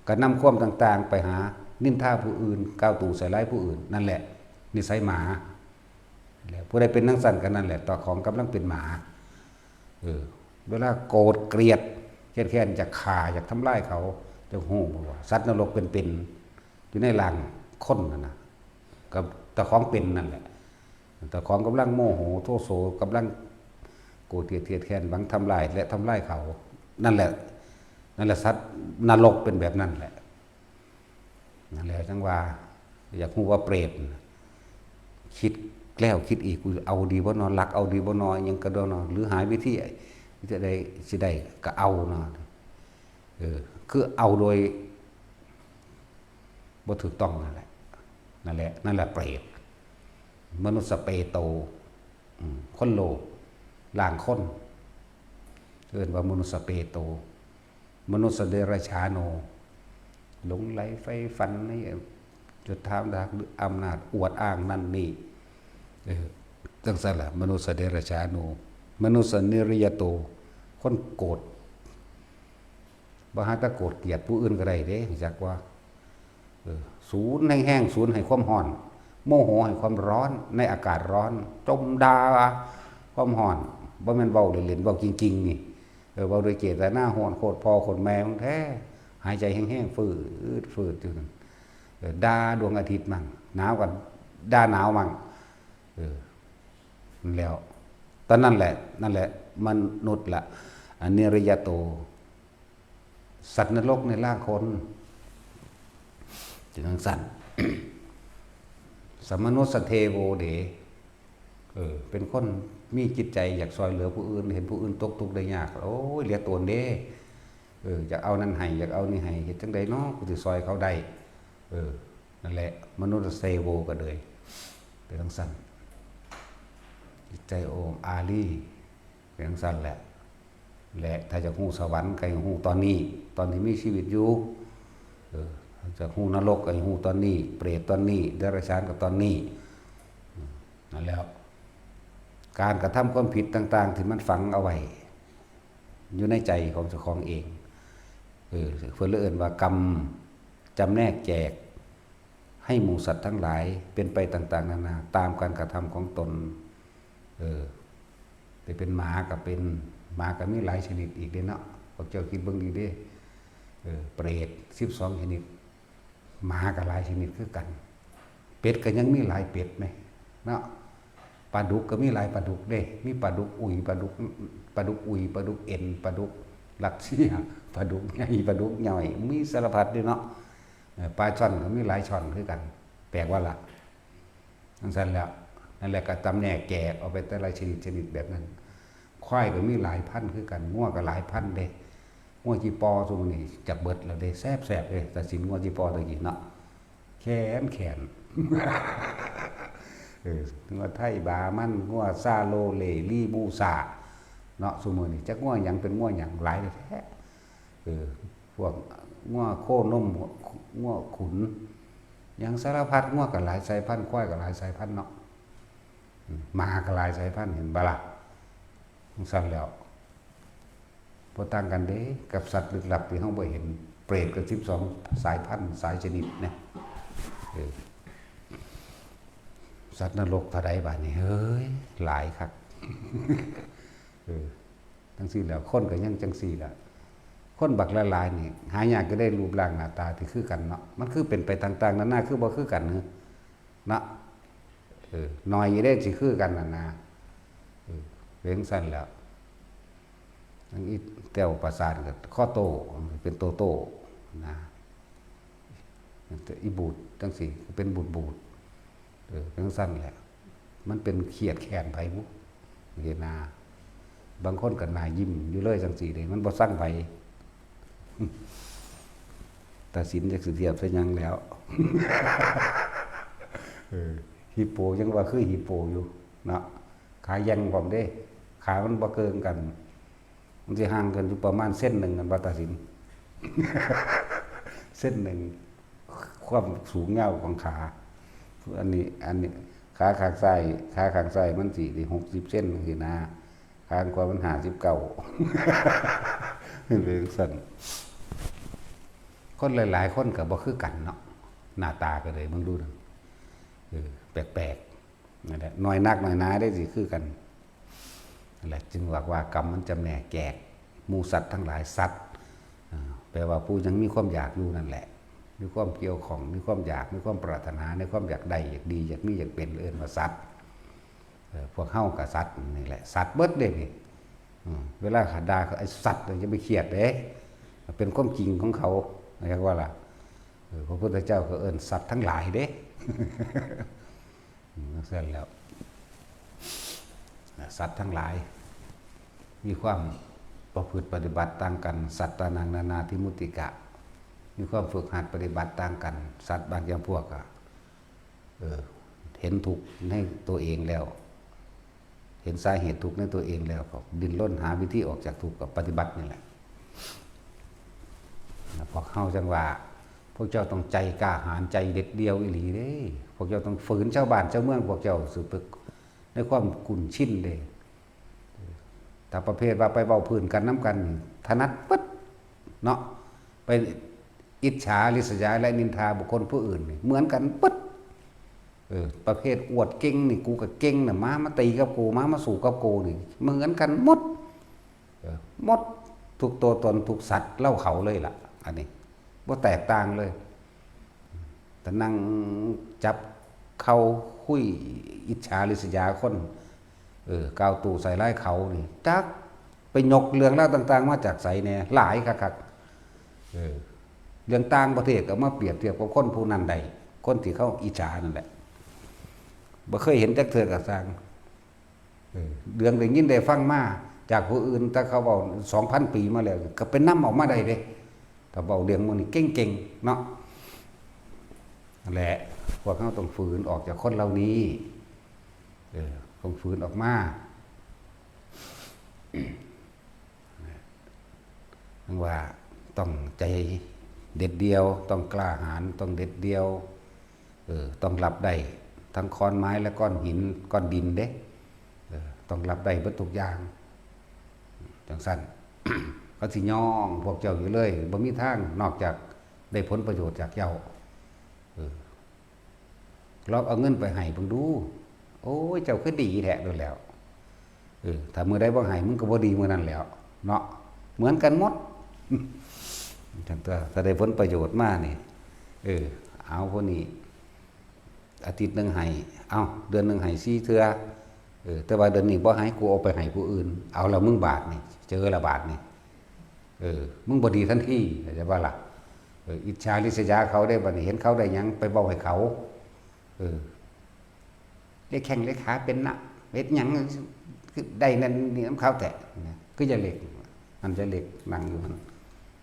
ก็นำความต่างๆ ไปหานินทาผู้อื่น กล่าวตู่ใส่ร้ายผู้อื่น นั่นแหละ นิสัยหมา แล้วผู้ใดเป็นจั่งซั้นก็นั่นแหละ เจ้าของกำลังเป็นหมา เออ เวลาโกรธเกลียด เครียดแค้น อยากฆ่า อยากทำลายเขา จะฮู้บ่ว่าสัตว์นรกเป็นๆ อยู่ในร่างคนนั่นน่ะ กับเจ้าของเป็นนั่นแหละ เจ้าของกำลังโมโห โทโส กำลังโกรธเกลียด เครียดแค้น หวังทำลาย และทำลายเขา นั่นแหละ นั่นแหละ สัตว์นรกเป็นแบบนั้นแหละ นั่นแหละ จั่งว่า อยากฮู้ว่าเปรตน่ะ คิดแล้วคิดอีก กูเอาดีบ่นอ ลักเอาดีบ่นอ อิหยังก็ดอเนาะ หรือหาวิธี วิธีใดสิได้ก็เอาเนาะ เออ คือเอาโดย บ่ถูกต้องนั่นแหละ นั่นแหละ นั่นแหละเปรต มนุสสเปโต อืม คนโลภ ร่างคน เอิ้นว่ามนุสสเปโต มนุสสเดรัจฉาโน หลงใหลใฝ่ฝันในยศถาบรรดาศักดิ์หรืออำนาจอวดอ้างนั่นนี่ เออ จั่งซั้นล่ะ มนุสสเดรัจฉาโน มนุสสนิริยโต คนโกรธ บ่หาแต่โกรธเกลียดผู้อื่นก็ได้เด้ จักว่า เออ สูนแฮงๆ สูนให้ความร้อน โมโหให้ความร้อน ในอากาศร้อน จมด่าความร้อน บ่แม่นเว้าเล่นๆ เว้าจริงๆ นี่ เออ เว้าด้วยเจตนาร้อน โคตรพ่อโคตรแม่มึงแท้ หายใจแฮงๆ ฟืดๆ อยู่นั่น เออ ด่าดวงอาทิตย์มั่ง หนาวก็ด่าหนาวมั่ง เออ นั่นแหล้ว ตอนนั้นแหละ นั่นแหละ มนุษย์ละ อนิริยโต สัตว์นรกในร่างคน จั่งซั้น สมมนุสสเทโวเด เออ เป็นคนมีจิตใจอยากซอยเหลือผู้อื่น เห็นผู้อื่นตกทุกข์ได้ยาก โอ้ย เหลือตนเด้ เออ อยากเอานั่นให้ อยากเอานี่ให้ เฮ็ดจั่งใดเนาะ กูสิซอยเขาได้ เออ นั่นแหละ มนุสสเทโวก็เลย เป็นจั่งซั้น จิตใจโอมอารี เป็นจั่งซั้นแหละ และถ้าอยากฮู้สวรรค์ก็ให้ฮู้ตอนนี้ ตอนที่มีชีวิตอยู่ เออ ถ้าอยากฮู้นรกก็ให้ฮู้ตอนนี้ เปรตตอนนี้ เดรัจฉานก็ตอนนี้ อืม นั่นแหล้ว การกระทำความผิดต่างๆ ที่มันฝังเอาไว้ อยู่ในใจของเจ้าของเอง เออ เพิ่นเลยเอิ้นว่ากรรมจำแนกแจก ให้หมู่สัตว์ทั้งหลายเป็นไปต่างๆ นานา ตามการกระทำของตน เออ แต่เป็นหมาก็เป็น หมาก็มีหลายชนิดอีกเด้เนาะ พวกเจ้าคิดเบิ่งดีเด้ เออ เปรตสิบสองชนิด หมาก็หลายชนิดคือกัน เป็ดก็ยังมีหลายเป็ดแหม เนาะ ปลาดุกก็มีหลายปลาดุกเด้ มีปลาดุกอุย ปลาดุก ปลาดุกอุย ปลาดุกเอ็น ปลาดุกรัสเซีย ปลาดุกใหญ่ ปลาดุกย่อย มีสารพัดเด้เนาะ เออ ปลาช่อนก็มีหลายช่อนคือกัน แปลกว่าล่ะ จั่งซั้นแหล้ว นั่นแหละก็จำแนกแจกออกไปแต่ละชนิดชนิดแบบนั้น ควายก็มีหลายพันธุ์คือกัน งัวก็หลายพันธุ์เด้ งัวจิปอซุมื้อนี้จักเบิดแล้วเด้ แซ่บๆ เด้ ตัดสินงัวจิปอตะกี้เนาะ แค้นแค้น เออ งัวไทยบามัน งัวซาโลเล ลีบูซา เนาะ ซุมื้อนี้จักงัวหยังเป็นงัวหยัง หลายแท้ เออ พวกงัวโคนม งัวขุน หยังสารพัด งัวก็หลายสายพันธุ์ ควายก็หลายสายพันธุ์เนาะ อืม หมาก็หลายสายพันธุ์ เห็นบ่ล่ะ จั่งซั้นแหล้ว บ่ต่างกันเด้กับสัตว์ลึกลับที่เฮาบ่เห็น เปรตก็สิบสองสายพันธุ์ สายชนิดนะ เออ สัตว์นรกเท่าใดบาดนี้ เฮ้ย หลายคัก เออ จั่งซี้แหล้ว คนก็ยังจั่งซี้ล่ะ คนบักหลายๆนี่ หายากจะได้รูปร่างหน้าตาที่คือกันเนาะ มันคือเป็นไปต่างๆนานา คือบ่คือกันเนาะ เนาะ เออ น้อยอยู่เด้สิคือกันน่ะนะ เออ เป็นจั่งซั้นแหล้ว อันอีแต้วประสาทก็คอโต้ เป็นโตโต้นะ อีบูดจั่งซี้ เป็นบูดๆ เออ เป็นจั่งซั้นแหละ มันเป็นเคียดแค้นไผบุ เห็นหน้า บางคนก็หน้ายิ้มอยู่เลยจั่งซี้เด้ มันบ่ซังไผ ตาสินจักสิเทียบใส่หยังแล้ว เออ ฮิปโปยังว่าคือฮิปโปอยู่เนาะ ขาแหย่งพร้อมเด้ ขามันบ่เกิ่งกัน มันสิห่างกันอยู่ประมาณเซนหนึ่งกัน ว่าตาสิน เซนหนึ่ง ความสูงยาวของขา อันนี้ อันนี้ ขาข้างซ้าย ขาข้างซ้ายมันสิได้หกสิบเซนจั่งซี้นะ ข้างขวามันห้าสิบเก้า เป็นจั่งซั้น คนหลายๆคนก็บ่คือกันเนาะ หน้าตาก็เลย เบิ่งดูนั่น เออ แปลกๆ นั่นแหละ น้อยนักน้อยหนาได้สิคือกัน นั่นแหละ จึงว่า ว่ากรรมมันจำแนกแยกหมู่สัตว์ทั้งหลาย สัตว์ อ่า แปลว่าผู้ยังมีความอยากอยู่นั่นแหละ มีความเกี่ยวข้อง มีความอยาก มีความปรารถนาในความอยากได้ อยากดี อยากมี อยากเป็น เอิ้นว่าสัตว์ เออ พวกเฮาก็สัตว์นี่แหละ สัตว์เบิดเด้นี่ อืม เวลาเขาด่าเขา "ไอ้สัตว์" อย่าไปเครียดเด้ เป็นความจริงของเขา เรียกว่าล่ะ เออ พระพุทธเจ้าก็เอิ้นสัตว์ทั้งหลายเด้ อืม จั่งซั้นแหล้ว สัตว์ทั้งหลาย มีความประพฤติปฏิบัติต่างกัน สัตตานัง นานาทิมุตติกะ มีความฝึกหัดปฏิบัติต่างกัน สัตว์บางจำพวกอะ เออ เห็นทุกข์ในตัวเองแล้ว เห็นสาเหตุทุกข์ในตัวเองแล้ว ก็ดิ้นรนหาวิธีออกจากทุกข์ ก็ปฏิบัตินี่แหละ พวกเฮาจั่งว่า พวกเจ้าต้องใจกล้าหาญ ใจเด็ดเดี่ยวอีหลีเด้ พวกเจ้าต้องฝืนชาวบ้านชาวเมืองพวกเจ้า สู่ไปในความคุ้นชินเด้ ถ้าประเภทว่าไปเว้าพื้นกันนำกันนี่ ถนัดปึ๊ดเนาะ ไปอิจฉาริษยาและนินทาบุคคลผู้อื่นนี่ เหมือนกันปึ๊ด เออ ประเภทอวดเก่งนี่ "กูก็เก่งน่ะ มา มาตีกับกู มา มาสู้กับกู" นี่ เหมือนกันหมด เออ หมด ทุกตัวตน ทุกสัตว์เล่าเขาเลยล่ะ อันนี้ บ่แตกต่างเลย แต่นั่งจับเข่าคุยอิจฉาริษยาคน เออ กล่าวตู่ใส่ร้ายเขานี่ จักไปยกเรื่องราวต่างๆมาจากไสแหน่ หลายคักๆ เออ เรื่องต่างประเทศก็มาเปรียบเทียบกับคนผู้นั้นได้ คนที่เขาอิจฉานั่นแหละ บ่เคยเห็นจักเทื่อก็ซ่าง เออ เรื่องได้ยินได้ฟังมาจากผู้อื่น แต่เขาเว้าสองพันปีมาแล้ว ก็ไปนำออกมาได้เด้ ถ้าเว้าเรื่องหมู่นี้เก่งๆ เนาะ นั่นแหละ พวกเฮาต้องฝืนออกจากคนเหล่านี้ เออ ต้องฝืนออกมา จั่งว่าต้องใจเด็ดเดี่ยว ต้องกล้าหาญ ต้องเด็ดเดี่ยว เออ ต้องรับได้ทั้งขอนไม้และก้อนหิน ก้อนดินเด้ เออ ต้องรับได้เบิดทุกอย่าง จั่งซั้น เขาสิย่องพวกเจ้าอยู่เลย บ่มีทางนอกจากได้ผลประโยชน์จากเจ้า เออ ลองเอาเงินไปให้เบิ่งดู โอ้ย เจ้าคือดีแท้โดนแล้ว เออ ถ้ามื้อใดบ่ให้ มึงก็บ่ดีมื้อนั้นแหล้ว เนาะ เหมือนกันหมด จั่งตัว ถ้าได้ผลประโยชน์มานี่ เออ เอาผู้นี้ อาทิตย์หนึ่งให้ เอ้า เดือนหนึ่งให้สี่เทื่อ เออ แต่ว่าเดือนนี้บ่ให้ กูเอาไปให้ผู้อื่น เอาละมึงบาทนี่ เจอละบาทนี่ เออ มึงบ่ดีทันที เข้าใจบ่ล่ะ เออ อิจฉาริษยาเขาได้ บัดนี้เห็นเขาได้หยัง ไปเว้าให้เขา เออ เฮ็ดแข้งเฮ็ดขาเป็นนะ เฮ็ดหยังคือได้นั่นนี่นำเขาแท้นะ คือยายเล็ก นั่นยายเล็กนั่งอยู่หั่น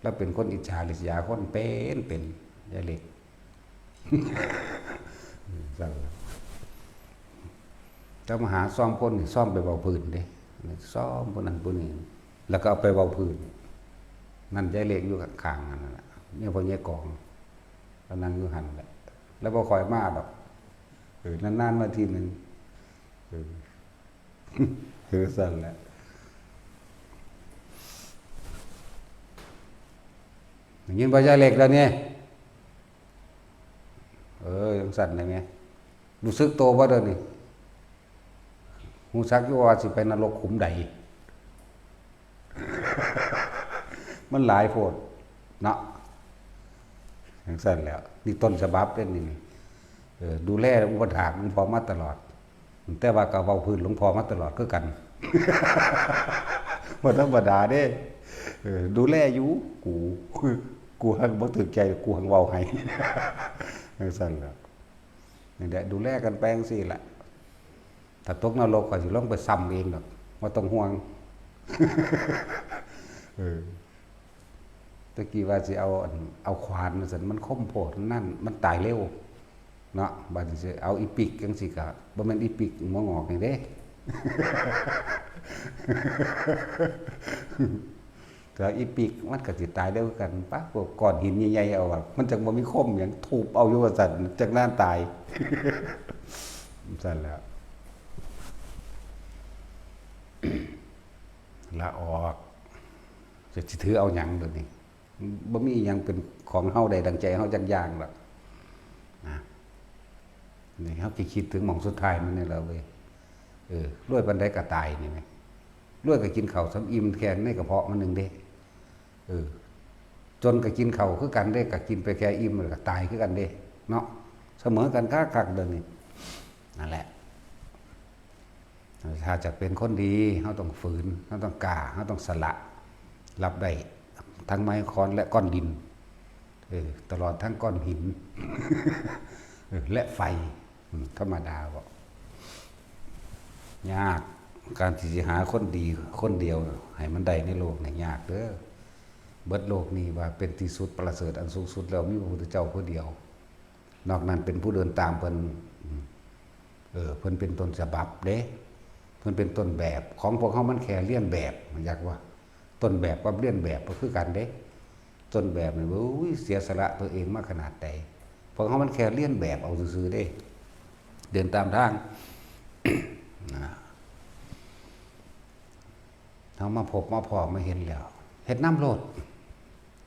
ลาวเป็นคนอิจฉาริษยาคนเป็น เป็น ยายเล็ก เจ้ามาหาซ่อมคนนี่ ซ่อมไปเว้าพื้นเด้ ซ่อมผู้นั้นผู้นี้ แล้วก็เอาไปเว้าพื้น นั่นยายเล็กอยู่ข้างๆ นั่นน่ะ เนี่ยพ่อใหญ่กอง ก็นั่งอยู่หั่นแหละ แล้วบ่ค่อยมาดอก เออ นานๆมาทีหนึ่ง เออ คือสั่นแหละ ได้ยินบ่ยายเล็กแล้วเนี่ย เออ ยังสั่นเลยไง รู้สึกโตบ่เดี๋ยวนี้ ฮู้จักอยู่ว่าสิไปนรกขุมใด มันหลายโพดเนาะ จังซั่นแหล้ว นี่ต้นฉบับเด้นี่ เออ ดูแลอุปถากหลวงพ่อมาตลอด แต่ว่าก็เว้าพื้นหลวงพ่อมาตลอดคือกัน บ่ธรรมดาเด้ เออ ดูแลอยู่ กู กูหังบ่ถืกใจ กูหังเว้าให้ จังซั่นแหล้ว นี่แหละ ดูแลกันไปจังซี่แหละ ถ้าตกนรกข้อยสิลงไปซ้ำเองดอก บ่ต้องห่วง เออ ตะกี้ว่าสิเอาอัน เอาขวานว่าซั่น มันคมโพด นั่น มันตายเร็ว เนาะ บัดนี้สิเอาอีปิกจังซี่ก็ บ่แม่นอีปิกหัวงอกนี่เด้ ถ้าอีปิกมันก็สิตายเร็วคือกัน ปะ พวกก้อนหินใหญ่ๆเอาอะ มันจั่งบ่มีคมหยัง ทุบเอาอยู่ว่าซั่น จั่งนานตาย ซั่นแหล้ว ละออก จะสิถือเอาหยังเดี๋ยวนี้ บ่มีหยังเป็นของเฮาได้ดังใจเฮาจักอย่างดอก นะ นี่เฮาสิคิดถึงหม่องสุดท้ายมันนี่แหละเว้ย เออ รวยปานใดก็ตายนี่แหม รวยก็กินข้าวส่ำอิ่มแค่ในกระเพาะมันหนึ่งเด้ เออ จนก็กินข้าวคือกันเด้ ก็กินไปแค่อิ่มแล้วก็ตายคือกันเด้ เนาะ เสมอกันคักๆเด้อนี่ นั่นแหละ ถ้าจะเป็นคนดี เฮาต้องฝืน เฮาต้องกล้า เฮาต้องสละ รับได้ทั้งไม้ค้อนและก้อนดิน เออ ตลอดทั้งก้อนหิน เออ และไฟ อืม ธรรมดาบ่ ยาก การที่สิหาคนดีคนเดียวให้มันได้ในโลกนี่ยากเด้อ เบิดโลกนี้ว่าเป็นที่สุดประเสริฐอันสูงสุดแล้วมีพระพุทธเจ้าผู้เดียว นอกนั้นเป็นผู้เดินตามเพิ่น อืม เออ เพิ่นเป็นต้นฉบับเด้ เพิ่นเป็นต้นแบบ ของพวกเฮามันแค่เลียนแบบ อยากว่า ต้นแบบกับเลียนแบบก็คือกันเด้ ต้นแบบนี่ โอ้ย เสียสละตัวเองมาขนาดใด พวกเฮามันแค่เลียนแบบเอาซื่อๆเด้ เดินตามทาง นะ เฮามาพบมาพ้อมาเห็นแล้ว เฮ็ดนำโลด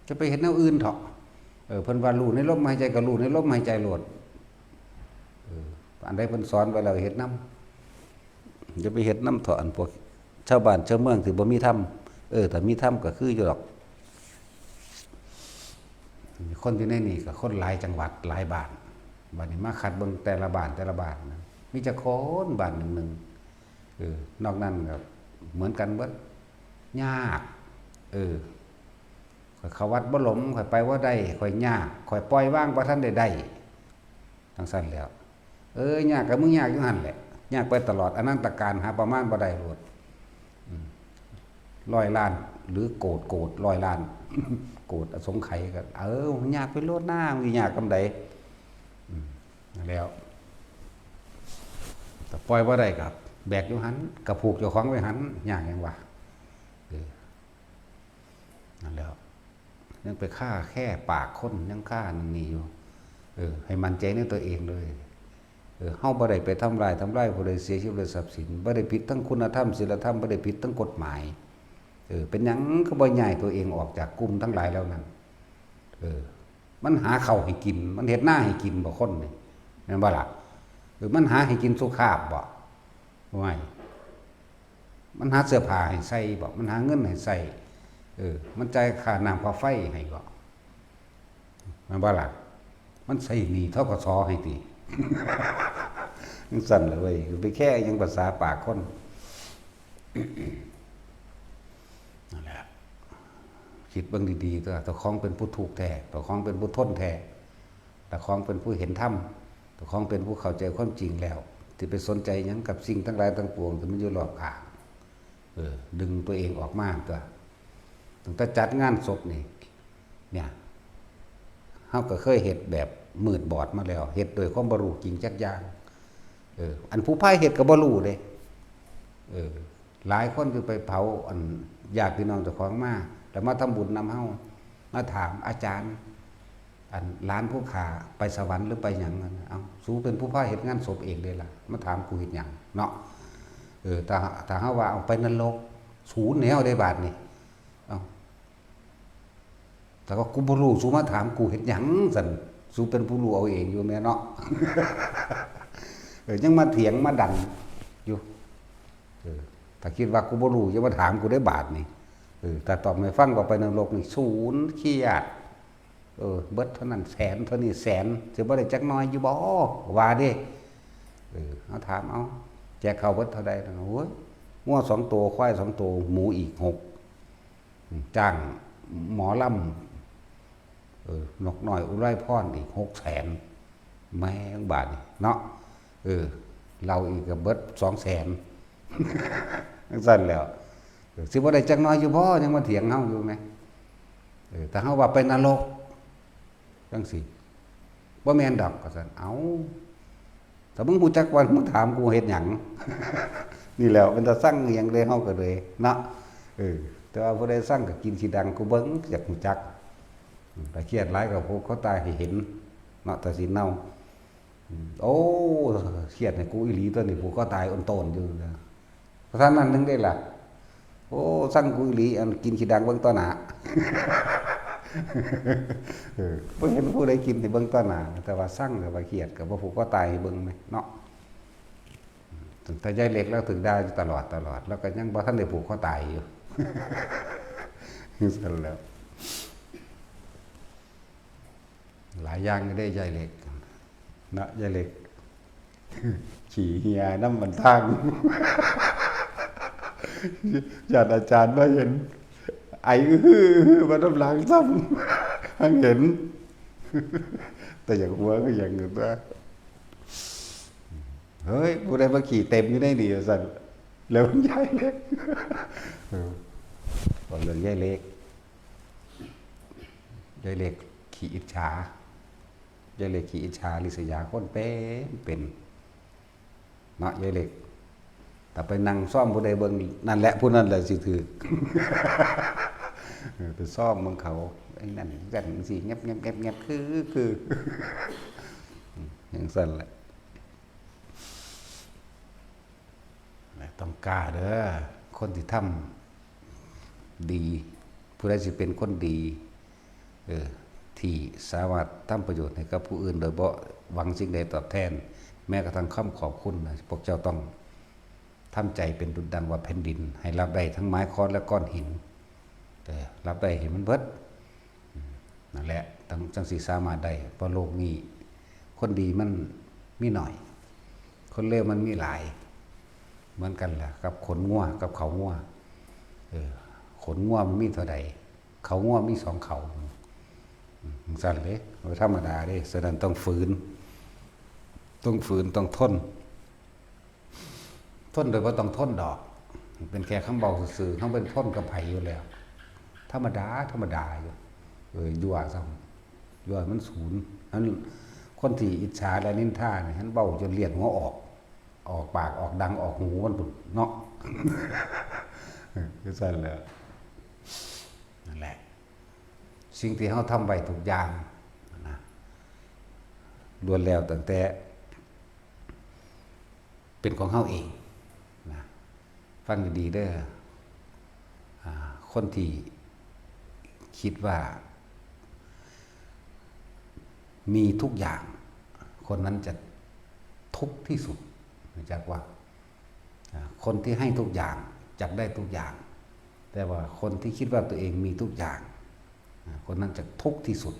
จะไปเฮ็ดแนวอื่นเถาะ เออ เพิ่นว่ารู้ในลมหายใจก็รู้ในลมหายใจโลด เออ อันใดเพิ่นสอนไว้แล้วเฮ็ดนำ อย่าไปเฮ็ดนำเถาะ อันพวกชาวบ้านชาวเมืองที่บ่มีธรรม เออ ถ้ามีธรรมก็คืออยู่ดอก คนอยู่ในนี่ก็คนหลายจังหวัดหลายบ้าน บัดนี้มาคัดเบิ่งแต่ละบ้านแต่ละบ้านนะ มีจักคนบ้านหนึ่งหนึ่ง เออ นอกนั้นก็เหมือนกันเบิด ยาก เออ ข้อยเข้าวัดบ่หลม ข้อยไปบ่ได้ ข้อยยาก ข้อยปล่อยวางบ่ทันได้ได้ จังซั่นแหล้ว เออ ยากก็มึงยากอยู่หั่นแหละ ยากไปตลอดอนันตกาล หาประมาณบ่ได้โลด อืม ร้อยล้าน หรือโกด โกด ร้อยล้าน โกดอสงไขยก็ เออ ยากไปโลดหน้า มึงสิยากกำใด อืม นั่นแหล้ว แต่ปล่อยบ่ได้ก็แบกอยู่หั่น ก็ผูกเจ้าของไว้หั่น ยากหยังวะ เออ นั่นแหล้ว ยังไปฆ่าแค่ปากคน ยังฆ่านั่นนี่อยู่ เออ ให้มั่นใจในตัวเองเลย เออ เฮาบ่ได้ไปทำลาย ทำลายผู้ใด เสียชีวิต ทรัพย์สิน บ่ได้ผิดทั้งคุณธรรม ศีลธรรม บ่ได้ผิดทั้งกฎหมาย เออ เป็นหยังคือบ่ย้ายตัวเองออกจากกลุ่มทั้งหลายเหล่านั้น เออ มันหาข้าวให้กิน มันเฮ็ดนาให้กินบ่คนนี่ แม่นบ่ล่ะ เออ มันหาให้กินสุขาพบ่ ห่วย มันหาเสื้อผ้าให้ใส่บ่ มันหาเงินให้ใช้ เออ มันจ่ายค่าน้ำค่าไฟให้บ่ แม่นบ่ล่ะ มันใช้หนี้ ธ.ก.ส. ให้ติ จังซั่นล่ะเว้ย ไปแค่หยังภาษาปากคน นั่นแหละ คิดเบิ่งดีๆ ตัว เจ้าของเป็นผู้ทุกข์แท้ เจ้าของเป็นผู้ทนแท้ เจ้าของเป็นผู้เห็นธรรม เจ้าของเป็นผู้เข้าใจความจริงแล้ว สิไปสนใจหยังกับสิ่งทั้งหลายทั้งปวงที่มันอยู่รอบข้าง เออ ดึงตัวเองออกมาตัว ตั้งแต่จัดงานศพนี่ เนี่ย เฮาก็เคยเฮ็ดแบบมืดบอดมาแล้ว เฮ็ดโดยความบ่รู้จริงจักอย่าง เออ อันผู้พาเฮ็ดก็บ่รู้เด้ เออ หลายคนคือไปเผาอันญาติพี่น้องเจ้าของมา แล้วมาทำบุญนำเฮา มาถามอาจารย์ อันหลานผู้ข้าไปสวรรค์หรือไปหยังนั่นน่ะ เอ้า สูเป็นผู้พาเฮ็ดงานศพเองเด้ล่ะ มาถามกูเฮ็ดหยังเนาะ เออ ถ้า ถ้าเฮาว่าเอาไปนรก สูแนวเด้บาดนี่ เอ้า แต่ว่ากูบ่รู้ สูมาถามกูเฮ็ดหยังซั่น สูเป็นผู้รู้เอาเองอยู่แม่เนาะ เออ ยังมาเถียงมาดันอยู่ เออ ถ้าคิดว่ากูบ่รู้ อย่ามาถามกูได้บาดนี่ เออ ถ้าตอบให้ฟังว่าไปนรกนี่ สูนเครียด เออ เบิดเท่านั้นแสน เท่านี้แสน สิบ่ได้จักหน่อยอยู่บ่ ว่าเด้ เออ เอาถามเอา แจกข้าวเบิดเท่าใดนั่น โอ้ย งัวสองตัว ควายสองตัว หมูอีกหก จ้างหมอลำ เออ นกน้อยอุไรพรอีกหกแสน แม่งบาดนี่เนาะ เออ เหล้าอีกก็เบิดสองแสน จั่งซั่นแหล้ว เออ สิบ่ได้จักหน่อยอยู่บ่ ยังมาเถียงเฮาอยู่แหม เออ ถ้าเฮาว่าไปนรก จั่งซี้ บ่แม่นดอก ว่าซั่น เอ้า ถ้ามึงรู้จักว่ามึงถามกูเฮ็ดหยัง นี่แหล้ว เป็นตาซังอิหยังเลย เฮาก็เลยเนาะ เออ แต่ว่าผู้ใดซังก็กินขี้ดังกูเบิ่ง อยากรู้จัก อืม ถ้าเครียดหลายก็ผูกคอตายให้เห็นเนาะ ถ้าสิเนา อืม โอ้ เครียดให้กูอีหลีตัวนี้ ผูกคอตายโอนโตนอยู่นะ เพราะฉะนั้นหนึ่งได้ล่ะ โอ้ ซังกูอีหลี อันกินขี้ดังเบิ่งต่อหน้า เออ บ่เห็นผู้ใดกินให้เบิ่งต่อหน้า แต่ว่าซัง แต่ว่าเครียด ก็บ่ผูกคอตายให้เบิ่งแหมเนาะ ตั้งแต่ยายเล็กแล้วถืกด่าอยู่ตลอด ตลอด แล้วก็ยังบ่ทันได้ผูกคอตายอยู่ จั่งซั่นแหล้ว หลายอย่างอยู่เด้ยายเล็ก เนาะ ยายเล็ก ขี้เหียนำบันทาง ย้านอาจารย์มาเห็น ไออื้อหืออื้อหือมานำหลังซ้ำ หั้นเห็น แต่อยากหัวคือหยังอยู่ตั๊ว เฮ้ย ผู้ใดมาขี้เต็มอยู่ในนี่ ว่าซั่น แล้วยายเล็ก เออ เว้าเรื่องยายเล็ก ยายเล็กขี้อิจฉา ยายเล็กขี้อิจฉาริษยาคนเป็นเป็น เนาะ ยายเล็ก ถ้าไปนั่งซอมผู้ใดเบิ่ง นั่นแหละ ผู้นั้นแหละสิถืก เออ ไปซอมเบิ่งเขา ไอ้นั่นจั่งซี้ แงบแงบแงบแงบ คือ คือ จั่งซั่นแหละ ต้องกล้าเด้อ คนที่ทำดี ผู้ใดสิเป็นคนดี เออ ที่สามารถทำประโยชน์ให้กับผู้อื่นโดยบ่หวังสิ่งใดตอบแทน แม้กระทั่งคำขอบคุณนะ พวกเจ้าต้องทำใจเป็นดุจดังว่าแผ่นดิน ให้รับได้ทั้งไม้ค้อนและก้อนหิน เออ รับได้ให้มันเบิด อืม นั่นแหละ จั่ง จั่งสิสามารถได้ เพราะโลกนี้ คนดีมันมีหน่อย คนเลวมันมีหลาย เหมือนกันแหละ กับขนงัว กับเขางัว เออ ขนงัวมันมีเท่าใด เขางัวมีสองเขา อืม จั่งซั่นเลย บ่ธรรมดาเด้ ฉะนั้นต้องฝืน ต้องฝืน ต้องทน ทนโดยบ่ต้องทนดอก เป็นแค่คำเว้าซื่อๆ เฮาบ่ได้ทนกับไผอยู่แล้ว ธรรมดา ธรรมดาอยู่ เออ ยั่วซ้ำ ยั่วมันสูน อันคนที่อิจฉาและนินทานี่ หั้นเว้าจนเลียดหัวออก ออกปาก ออกดัง ออกหูมันพุ้นเนาะ เออ คือซั่นแหละ นั่นแหละ สิ่งที่เฮาทำไว้ทุกอย่างนะ ล้วนแล้วตั้งแต่ เป็นของเฮาเองนะ ฟังดีๆเด้อ อ่า คนที่คิดว่า มีทุกอย่าง คนนั้นจะทุกข์ที่สุด รู้จักว่า อ่า คนที่ให้ทุกอย่างจักได้ทุกอย่าง แต่ว่าคนที่คิดว่าตัวเองมีทุกอย่าง อ่า คนนั้นจะทุกข์ที่สุด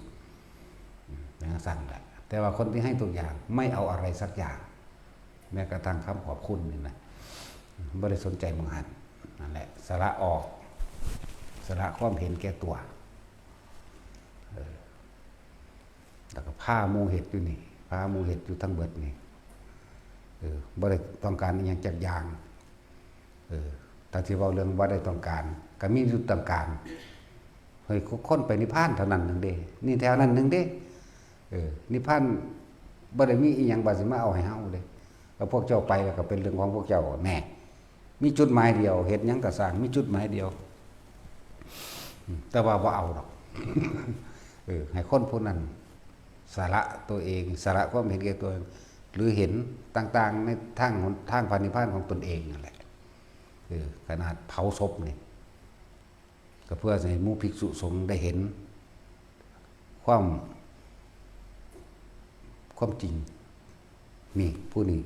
อืม จั่งซั่นแหละ แต่ว่าคนที่ให้ทุกอย่างไม่เอาอะไรสักอย่าง แม้กระทั่งคำขอบคุณนี่นะ บ่ได้สนใจหม่องหั้น นั่นแหละ สละออก สละความเห็นแก่ตัว เออ แล้วก็พาหมู่เฮ็ดอยู่นี่ พาหมู่เฮ็ดอยู่ทั้งเบิดนี่ เออ บ่ได้ต้องการอิหยังจักอย่าง เออ ถ้าสิเว้าเรื่องบ่ได้ต้องการ ก็มีอยู่ต้องการ เฮ้ย คนไปนิพพานเท่านั้นหนึ่งเด้ นี่แถวนั้นหนึ่งเด้ เออ นิพพานบ่ได้มีอิหยังว่าสิมาเอาให้เฮาเด้ แล้วพวกเจ้าไปแล้วก็เป็นเรื่องของพวกเจ้าแน่ มีจุดหมายเดียว เฮ็ดหยังก็ซ่าง มีจุดหมายเดียว อืม แต่ว่าบ่เอาดอก เออ ให้คนผู้นั้น สละตัวเอง สละความเห็นแก่ตัว หรือเห็นต่างๆในทางหนทางพระนิพพานของตนเองนั่นแหละ เออ ขนาดเผาศพนี่ ก็เพื่อให้หมู่ภิกษุสงฆ์ได้เห็น ความ ความจริง นี่ ผู้นี้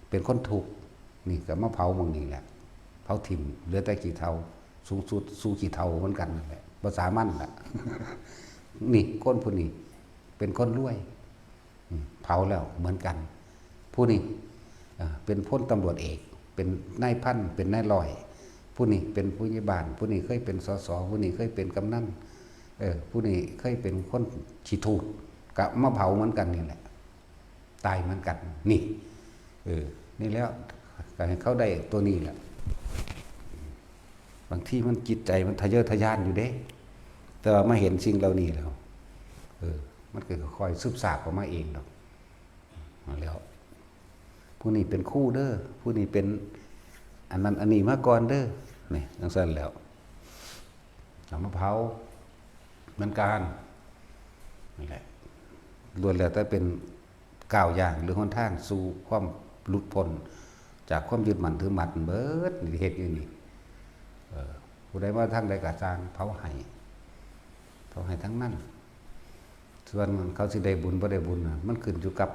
เป็นคนทุกข์ นี่ก็มาเผาหม่องนี้แหละ เผาถิ่ม เหลือแต่ขี้เถ้า สูงสุดสู่ขี้เถ้าเหมือนกันนั่นแหละ บ่สามัญละ นี่ คนผู้นี้เป็นคนรวย อืม เผาแล้วเหมือนกัน ผู้นี้ อ่า เป็นพลตำรวจเอก เป็นนายพัน เป็นนายร้อย ผู้นี้เป็นผู้ใหญ่บ้าน ผู้นี้เคยเป็น สส ผู้นี้เคยเป็นกำนัน เออ ผู้นี้เคยเป็นคนขี้ถูก ก็มาเผาเหมือนกันนี่แหละ ตายเหมือนกัน นี่ เออ นี่แล้ว ก็ให้เขาได้ตัวนี้แหละ บางทีมันจิตใจมันทะเยอทะยานอยู่เด้ แต่ว่ามาเห็นสิ่งเหล่านี้แล้ว เออ มันก็ค่อยซึบซาบออกมาเองดอก แล้ว ผู้นี้เป็นครูเด้อ ผู้นี้เป็นอันนั้นอันนี้มาก่อนเด้อ นี่ จั่งซั้นแล้ว เอามาเผาเหมือนกัน นั่นแหละ ล้วนแล้วแต่เป็นก้าวย่างหรือหนทางสู่ความหลุดพ้น จากความยึดมั่นถือมั่นเบิด นี่เฮ็ดอยู่นี่ เออ ผู้ใดมาทางใดก็ซ่าง เผาให้ เผาให้ทั้งนั้น ส่วนเขาสิได้บุญบ่ได้บุญน่ะ มันขึ้นอยู่กับ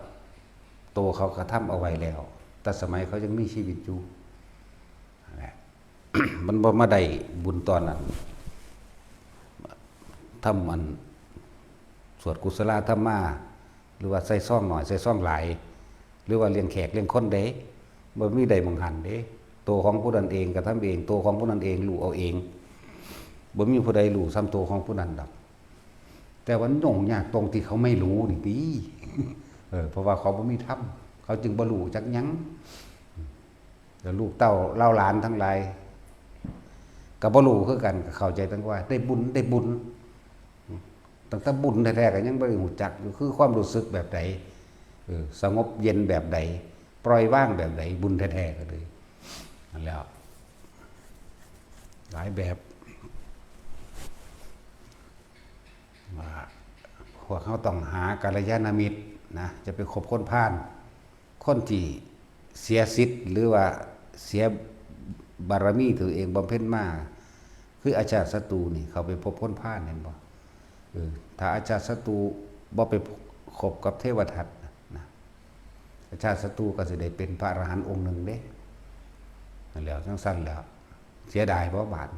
ตัวเขากระทำเอาไว้แล้ว แต่สมัยเขายังมีชีวิตอยู่ นั่นแหละ มันบ่มาได้บุญตอนนั้น ทำอัน สวดกุศลธรรมา หรือว่าใส่ซองหน่อย ใส่ซองหลาย หรือว่าเลี้ยงแขกเลี้ยงคนเด้ บ่มีได้หม่องหั้นเด้ ตัวของผู้นั้นเองกระทำเอง ตัวของผู้นั้นเองรู้เอาเอง บ่มีผู้ใดรู้ส่ำตัวของผู้นั้นดอก แต่ว่ามันยุ่งยากตรงที่เขาไม่รู้นี่ติ เออ เพราะว่าเขาบ่มีธรรม เขาจึงบ่รู้จักหยัง แล้วลูกเต้าเหล่าหลานทั้งหลาย ก็บ่รู้คือกัน ก็เข้าใจตั้งว่าได้บุญ ได้บุญ ตั้งแต่บุญแท้ๆก็ยังบ่ได้รู้จักอยู่ คือความรู้สึกแบบใด เออ สงบเย็นแบบใด ปล่อยวางแบบใด บุญแท้ๆก็เลย นั่นแหล้ว หลายแบบ ว่าพวกเขาต้องหากัลยาณมิตรนะ จะไปคบคนพาล คนที่เสียสิทธิ์ หรือว่าเสียบารมีตัวเองบำเพ็ญมา คืออาชาติศัตรูนี่ เขาไปพบคนพาล เห็นบ่ เออ ถ้าอาชาติศัตรูบ่ไปคบกับเทวทัตนะ อาชาติศัตรูก็สิได้เป็นพระอรหันต์องค์หนึ่งเด้ นั่นแหล้ว จั่งซั้นแหล้ว เสียดายบ่บาด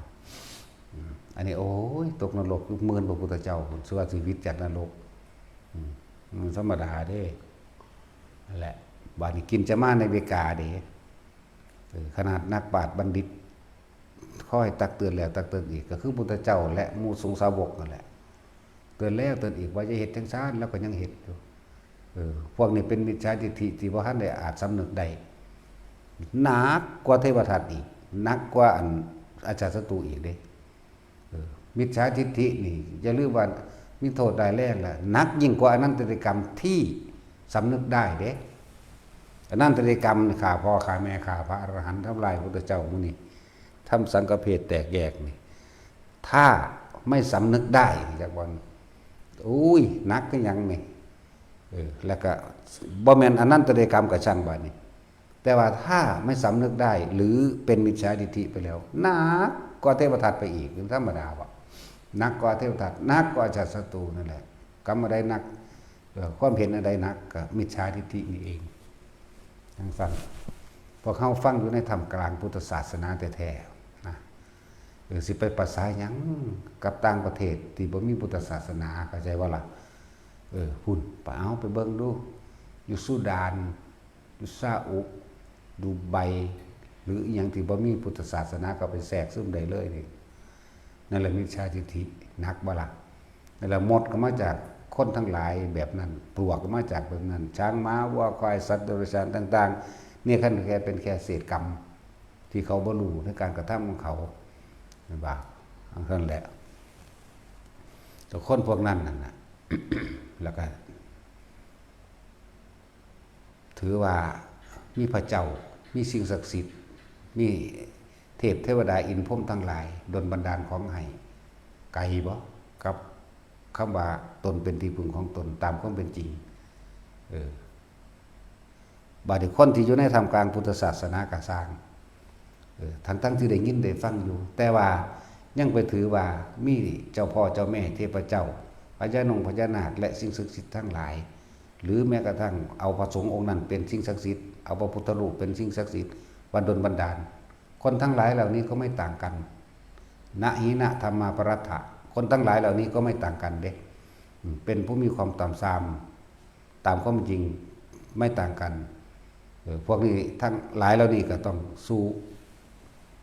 อืม อันนี้ โอ้ย ตกนรกอยู่หมื่นพระพุทธเจ้าพุ้น สิว่าชีวิตจากนรก อืม มันธรรมดาเด้ นั่นแหละ บาดนี้กินจะมาในเวกาเด้ เออ ขนาดนักปราชญ์บัณฑิต คอยตักเตือนแล้วตักเตือนอีก ก็คือพุทธเจ้าและหมู่สงฆ์สาวกนั่นแหละ เตือนแล้วเตือนอีกว่าอย่าเฮ็ดจั่งซั้น แล้วก็ยังเฮ็ดอยู่ เออ พวกนี้เป็นมิจฉาทิฏฐิที่บ่ทันได้อาจสำนึกได้ หนักกว่าเทวทัตอีก หนักกว่าอันอาชาติศัตรูอีกเด้ เออ มิจฉาทิฏฐินี่ อย่าลืมว่ามีโทษร้ายแรงละ หนักยิ่งกว่าอนันตริยกรรมที่สำนึกได้เด้ อนันตริยกรรมนี่ ฆ่าพ่อฆ่าแม่ ฆ่าพระอรหันต์ ทำลายพระพุทธเจ้าหมู่นี้ ทำสังฆเพศแตกแยกนี่ ถ้าไม่สำนึกได้ จักบ่อน อุ้ย หนักคือหยังนี่ เออ แล้วก็บ่แม่นอนันตริยกรรมก็ช่างบาดนี้ แต่ว่าถ้าไม่สำนึกได้ หรือเป็นมิจฉาทิฏฐิไปแล้ว หนักกว่าเทวทัตไปอีก เป็นธรรมดาบ่ หนักกว่าเทวทัต หนักกว่าอาชาติศัตรูนั่นแหละ กรรมใดหนัก เอ่อ ความเห็นอันใดหนัก ก็มิจฉาทิฏฐินี่เอง จั่งซั้น พวกเฮาฟังอยู่ในท่ามกลางพุทธศาสนาแท้ๆนะ เออ สิไปประสาหยังกับต่างประเทศที่บ่มีพุทธศาสนา เข้าใจบ่ล่ะ เออ พุ้น ไปเอาไปเบิ่งดู อยู่ซูดาน อยู่ซาอุ ดูไบ หรืออิหยังที่บ่มีพุทธศาสนา ก็ไปแทรกซึมได้เลยนี่ นั่นแหละมิจฉาทิฏฐิ หนักบ่ล่ะ นั่นแหละ มดก็มาจากคนทั้งหลายแบบนั้น ปลวกก็มาจากแบบนั้น ช้าง ม้า วัว ควาย สัตว์เดรัจฉานต่างๆ เนี่ย คันแค่เป็นแค่เศษกรรม ที่เขาบ่รู้ในการกระทำของเขา เห็นบ่ อันนั้นแหละ แต่คนพวกนั้นนั่นน่ะ แล้วก็ ถือว่ามีพระเจ้า มีสิ่งศักดิ์สิทธิ์ มีเทพเทวดาอินทร์พรหมทั้งหลาย ดลบันดาลของให้ ไกลบ่ กับ คำว่าตนเป็นที่พึ่งของตนตามความเป็นจริง เออ บาดนี้คนที่อยู่ในท่ามกลางพุทธศาสนาก็ซ่าง เออ ทั้งๆที่ได้ยินได้ฟังอยู่ แต่ว่ายังไปถือว่ามีเจ้าพ่อเจ้าแม่เทพเจ้า พญานงพญานาค และสิ่งศักดิ์สิทธิ์ทั้งหลาย หรือแม้กระทั่งเอาพระสงฆ์องค์นั้นเป็นสิ่งศักดิ์สิทธิ์ เอาพระพุทธรูปเป็นสิ่งศักดิ์สิทธิ์ ว่าดลบันดาล คนทั้งหลายเหล่านี้ก็ไม่ต่างกัน นะหินะธรรมาปรัตถะ คนทั้งหลายเหล่านี้ก็ไม่ต่างกันเด้ อืม เป็นผู้มีความต่ำซาม ตามความจริงไม่ต่างกัน เออ พวกนี้ทั้งหลายเหล่านี้ก็ต้องสู่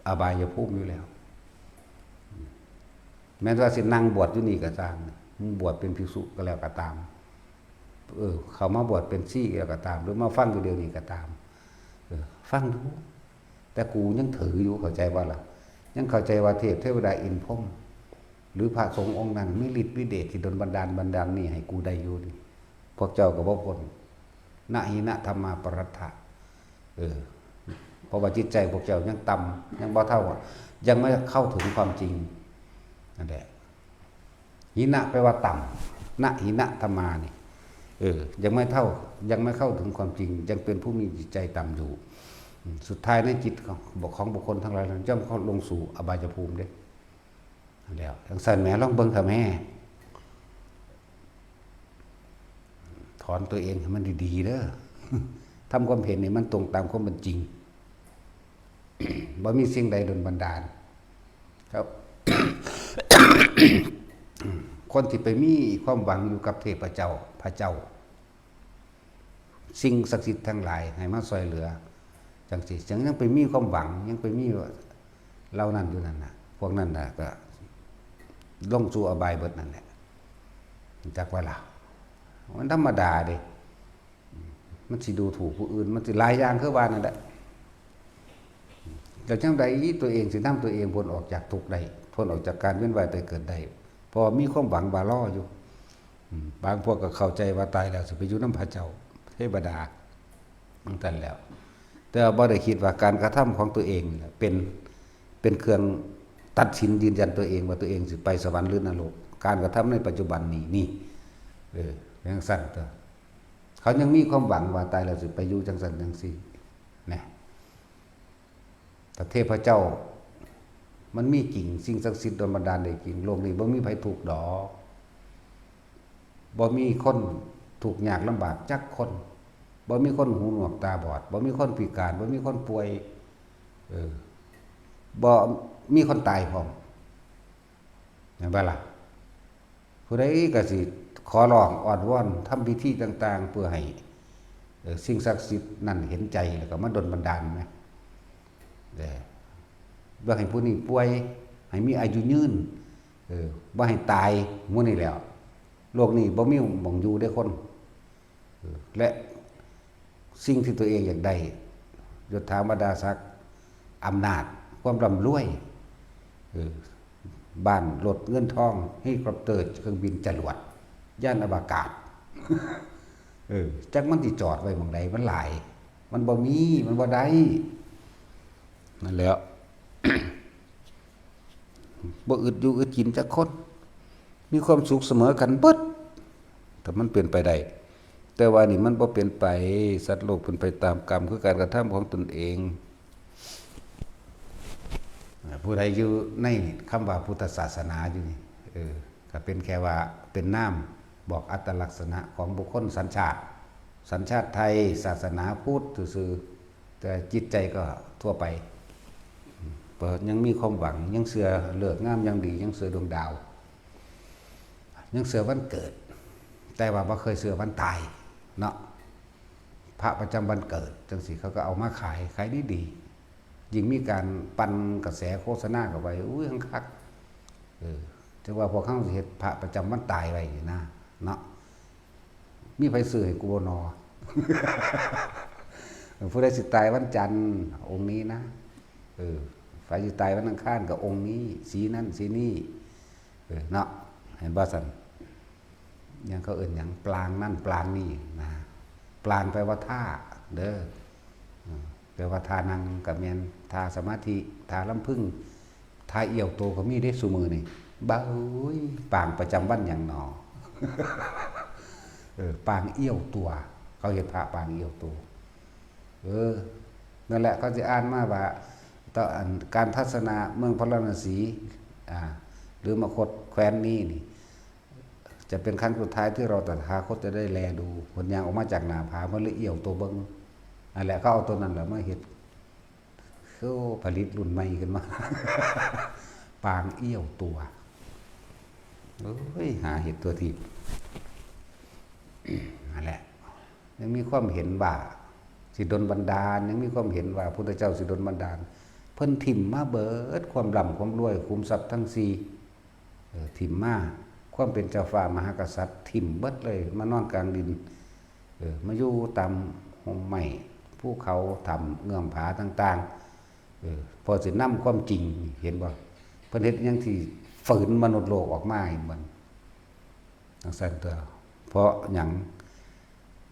อบายภูมิอยู่แล้ว แม้ว่าสินั่งบวชอยู่นี่ก็ตาม บวชเป็นภิกษุก็แล้วก็ตาม เออ เขามาบวชเป็นชีก็แล้วก็ตาม หรือมาฟังอยู่เดี๋ยวนี้ก็ตาม เออ ฟังดู แต่กูยังถืออยู่ เข้าใจบ่ล่ะ ยังเข้าใจว่าเทพเทวดาอินทร์พรหม หรือพระสงฆ์องค์นั้นมีฤทธิ์มีเดชที่ดลบันดาลบันดาลนี่ให้กูได้อยู่นี่ พวกเจ้าก็บ่พ้น นะหินะธรรมาปรัตถะ เออ เพราะว่าจิตใจพวกเจ้ายังต่ำ ยังบ่เท่า ยังไม่เข้าถึงความจริง นั่นแหละ หินะแปลว่าต่ำ นะหินะธรรมานี่ เออ ยังไม่เท่า ยังไม่เข้าถึงความจริง ยังเป็นผู้มีจิตใจต่ำอยู่ อืม สุดท้ายในจิตของ ของบุคคลทั้งหลายนั้นย่อมเข้าลงสู่อบายภูมิเด้ แล้วจังซั่นแหม ลองเบิ่งเถาะแหม ถอนตัวเองให้มันดีๆ เด้อ ทำความเห็นให้มันตรงตามความเป็นจริง บ่มีสิ่งใดดลบันดาล ครับ คนที่ไปมีความหวังอยู่กับเทพเจ้า พระเจ้า สิ่งศักดิ์สิทธิ์ทั้งหลายให้มาช่วยเหลือ จังซี่ จังยังไปมีความหวัง ยังไปมีเหล่านั้นอยู่นั่นน่ะ พวกนั้นน่ะก็ลงสู่อบายเบิดนั่นแหละ จักว่าล่ะ มันธรรมดาเด้ มันสิดูถูกผู้อื่น มันสิหลายอย่างคือว่านั่นแหละ แล้วจังใดตัวเองสินำตัวเองพ้นออกจากทุกข์ได้ พ้นออกจากการเวียนว่ายตายเกิดได้ เพราะว่ามีความหวังว่ารออยู่ อืม บางพวกก็เข้าใจว่าตายแล้วสิไปอยู่นำพระเจ้า เทวดา จังซั่นแล้ว แต่ว่าบ่ได้คิดว่าการกระทำของตัวเองนี่แหละเป็น เป็นเครื่องตัดสินยืนยันตัวเองว่าตัวเองสิไปสวรรค์หรือนรก การกระทำในปัจจุบันนี้นี่ เออ จังซั่นตัว เขายังมีความหวังว่าตายแล้วสิไปอยู่จังซั่นจังซี่ นะ แต่เทพเจ้า มันมีจริง สิ่งศักดิ์สิทธิ์ดลบันดาลได้จริง โลกนี้บ่มีไผทุกข์ดอก บ่มีคนทุกข์ยากลำบากจักคน บ่มีคนหูหนวกตาบอด บ่มีคนพิการ บ่มีคนป่วย เออ บ่มีคนตายพร้อม แม่นบ่ล่ะ ผู้ใดก็สิขอร้องอ้อนวอนทำพิธีต่างๆ เพื่อให้ เอ่อ สิ่งศักดิ์สิทธิ์นั่นเห็นใจแล้วก็มาดลบันดาลแหม เออ บ่ให้ผู้นี้ป่วย ให้มีอายุยืน เออ บ่ให้ตาย หมู่นี้แหล้ว โลกนี้บ่มีหม่องอยู่เด้คน เออ และสิ่งที่ตัวเองอยากได้ ยศถาบรรดาศักดิ์ อำนาจ ความร่ำรวย เออ บ้าน รถ เงินทอง เฮลิคอปเตอร์ เครื่องบิน จรวด ยานอวกาศ เออ จักมันสิจอดไว้หม่องใด มันหลาย มันบ่มี มันบ่ได้ นั่นแหละ บ่อึดอยู่อึดกินจักคน มีความสุขเสมอกันเบิด ถ้ามันเป็นไปได้ แต่ว่านี่มันบ่เป็นไป สัตว์โลกเป็นไปตามกรรม คือการกระทำของตนเอง อ่า ผู้ใดอยู่ในคำว่าพุทธศาสนาอยู่นี่ เออ ก็เป็นแค่ว่าเป็นนามบอกอัตลักษณะของบุคคลสัญชาติ สัญชาติไทย ศาสนาพุทธซื่อๆ แต่จิตใจก็ทั่วไป เพราะยังมีความหวัง ยังเชื่อฤกษ์งามยามดี ยังเชื่อดวงดาว ยังเชื่อวันเกิด แต่ว่าบ่เคยเชื่อวันตายเนาะ พระประจำวันเกิดจังซี่ เขาก็เอามาขาย ขายดีๆ ยิ่งมีการปั่นกระแสโฆษณาเข้าไป อุ้ย คัก เออ จังว่าพวกเขาสิเฮ็ดพระประจำวันตายไว้นี่นะ เนาะ มีไผซื้อให้กูบ่นอ ผู้ใดสิตายวันจันทร์ องค์นี้นะ เออ ไผสิตายวันอังคารก็องค์นี้ สีนั่นสีนี่ เออ เนาะ เห็นบ่ซั่น หยังเขาเอิ้นหยัง ปรางนั่นปรางนี่นะ ปรางแปลว่าท่าเด้อ อืม แปลว่าท่านั่งก็แม่น ท่าสมาธิ ท่าลำพึง ท่าเอี้ยวโตก็มีเด้ซุมื้อนี่ บ้าเอ้ย ปรางประจำวันหยังหนอ เออ ปางเอี้ยวตัว เขาเฮ็ดพระปางเอี้ยวตัว เออ นั่นแหละ เขาสิอ่านมาว่า ตอนการทัศนาเมืองพาราณสี อ่า หรือมคธแคว้นนี้นี่ จะเป็นครั้งสุดท้ายที่เราตถาคตจะได้แลดู เพิ่นย่างออกมาจากหน้าผา เพิ่นเลยเอี้ยวตัวเบิ่ง นั่นแหละ เขาเอาตัวนั้นแหละมาเฮ็ด โอ้ ผลิตรุ่นใหม่ขึ้นมา ปางเอี้ยวตัว เอ้ย หาเฮ็ดตัวทีบ นั่นแหละ ยังมีความเห็นว่าสิดลบันดาล ยังมีความเห็นว่าพุทธเจ้าสิดลบันดาล เพิ่นถิ่มมาเบิดความร่ำความรวย ขุมทรัพย์ทั้งสี่ เออ ถิ่มมา ความเป็นเจ้าฟ้ามหากษัตริย์ ถิ่มเบิดเลย มานอนกลางดิน เออ มาอยู่ตามฮ่มไม้ ภูเขา ถ้ำ เงื้อมผาต่างๆ เออ พอสินำความจริง เห็นบ่ เพิ่นเฮ็ดหยังที่ฝืนมนุษย์โลกออกมา เห็นบ่ จั่งซั้นตัว เพราะหยัง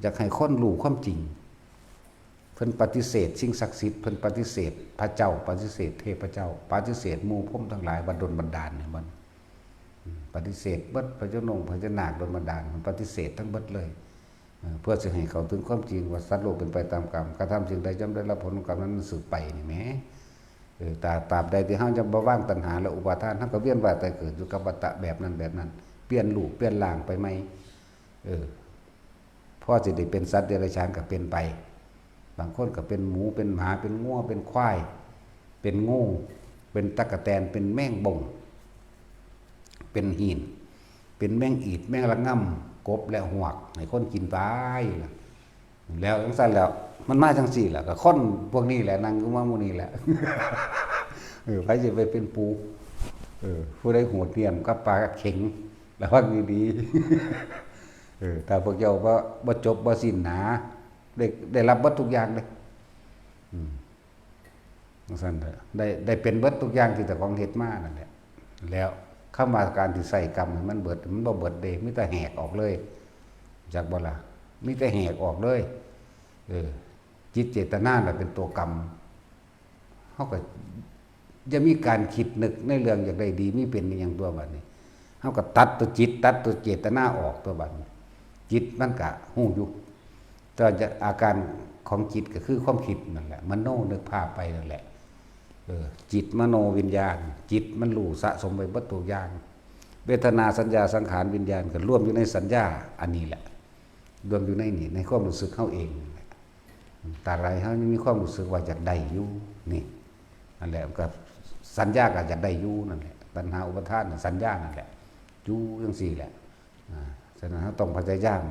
อยากให้คนรู้ความจริง เพิ่นปฏิเสธสิ่งศักดิ์สิทธิ์ เพิ่นปฏิเสธพระเจ้า ปฏิเสธเทพเจ้า ปฏิเสธหมู่พรหมทั้งหลายว่าดลบันดาลให้มัน อืม ปฏิเสธเบิด พญานาค พญานาคดลบันดาล มันปฏิเสธทั้งเบิดเลย เอ่อ เพื่อสิให้เข้าถึงความจริงว่าสัตว์โลกเป็นไปตามกรรม กระทำสิ่งใดย่อมได้รับผลของกรรมนั้นสืบไปนี่แหม เออ ตราบ ตราบใดที่เฮายังบ่วางตัณหาและอุปาทาน เฮาก็เวียนว่ายตายเกิดอยู่กับวัฏฏะแบบนั้นแบบนั้น เปลี่ยนรูปเปลี่ยนร่างไปใหม่ เออ พอสิได้เป็นสัตว์เดรัจฉานก็เป็นไป บางคนก็เป็นหมู เป็นหมา เป็นงัว เป็นควาย เป็นงู เป็นตั๊กแตน เป็นแมงบ่ง เป็นหิน เป็นแมงอีด แมงระง่ำ กบและฮวก ให้คนกินไปล่ะ แล้วจั่งซั้นแล้ว มันมาจั่งซี้ล่ะ ก็คนพวกนี้แหละ นั่งอยู่มาหมู่นี้แหละ เออ ไผสิไปเป็นปู เออ ผู้ใดโหดเหี้ยมกับปลาเข็ง ระวังดีๆ เออ ถ้าพวกเจ้าบ่ บ่จบบ่สิ้นหนา ได้ ได้รับเบิดทุกอย่างเลย อืม จั่งซั้นเถอะ ได้ ได้เป็นเบิดทุกอย่างที่เจ้าของเฮ็ดมานั่นแหละ แล้วคำว่าการที่ใช้กรรมให้มันเบิด มันบ่เบิดเด้ มีแต่แหกออกเลย จักบ่ล่ะ มีแต่แหกออกเลย เออ จิตเจตนาน่ะเป็นตัวกรรม เฮาก็อย่ามีการคิดนึกในเรื่องอยากได้ดีมีเป็นอีหยังตัวบัดนี้ เฮาก็ตัดตัวจิต ตัดตัวเจตนาออกตัวบัดนี้ จิตมันก็ฮู้อยู่ แต่ว่าจะ อาการของจิตก็คือความคิดนั่นแหละ มโนนึกภาพไปนั่นแหละ เออ จิตมโนวิญญาณ จิตมันรู้สะสมไว้เบิดทุกอย่าง เวทนาสัญญาสังขารวิญญาณก็รวมอยู่ในสัญญาอันนี้แหละ รวมอยู่ในนี่ ในความรู้สึกเฮาเองนั่นแหละ ตราบใดเฮายังมีความรู้สึกว่าอยากได้อยู่ นี่ นั่นแหละ ก็สัญญาก็อยากได้อยู่นั่นแหละ ตัณหาอุปาทานน่ะสัญญานั่นแหละ อยู่จั่งซี้แหละ อ่า ฉะนั้นเฮาต้องพยายาม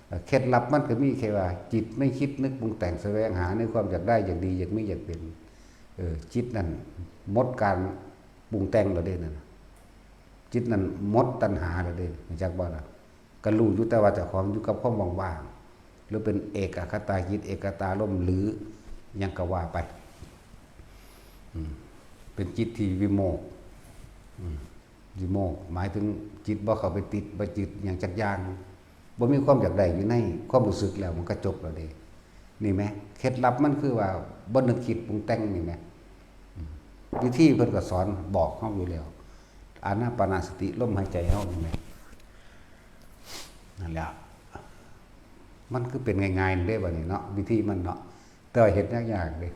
เอ่อ เคล็ดลับมันก็มีแค่ว่า จิตไม่คิดนึกปรุงแต่งแสวงหาในความอยากได้ อยากดี อยากมี อยากเป็น เออ จิตนั่นหมดการปรุงแต่งแล้วเด้นั่นน่ะ จิตนั่นหมดตัณหาแล้วเด้ รู้จักบ่ล่ะ ก็รู้อยู่แต่ว่าเจ้าของอยู่กับความว่างๆ หรือเป็นเอกคตาจิต เอกคตารมณ์ หรือหยังก็ว่าไป อืม เป็นจิตที่วิโมกข์ อืม วิโมกข์หมายถึงจิตบ่เข้าไปติด บ่ยึดหยังจักอย่าง บ่มีความอยากได้อยู่ในความรู้สึกแล้ว มันก็จบแล้วเด้ นี่แหม เคล็ดลับมันคือว่าบ่นึกคิดปรุงแต่งนี่แหม อืม วิธีเพิ่นก็สอนบอกเฮาอยู่แล้ว อานาปานสติ ลมหายใจเฮานี่แหม นั่นแหละ มันคือเป็นง่ายๆเด้บัดนี้เนาะ วิธีมันเนาะ แต่ว่าเฮ็ดยากๆเด้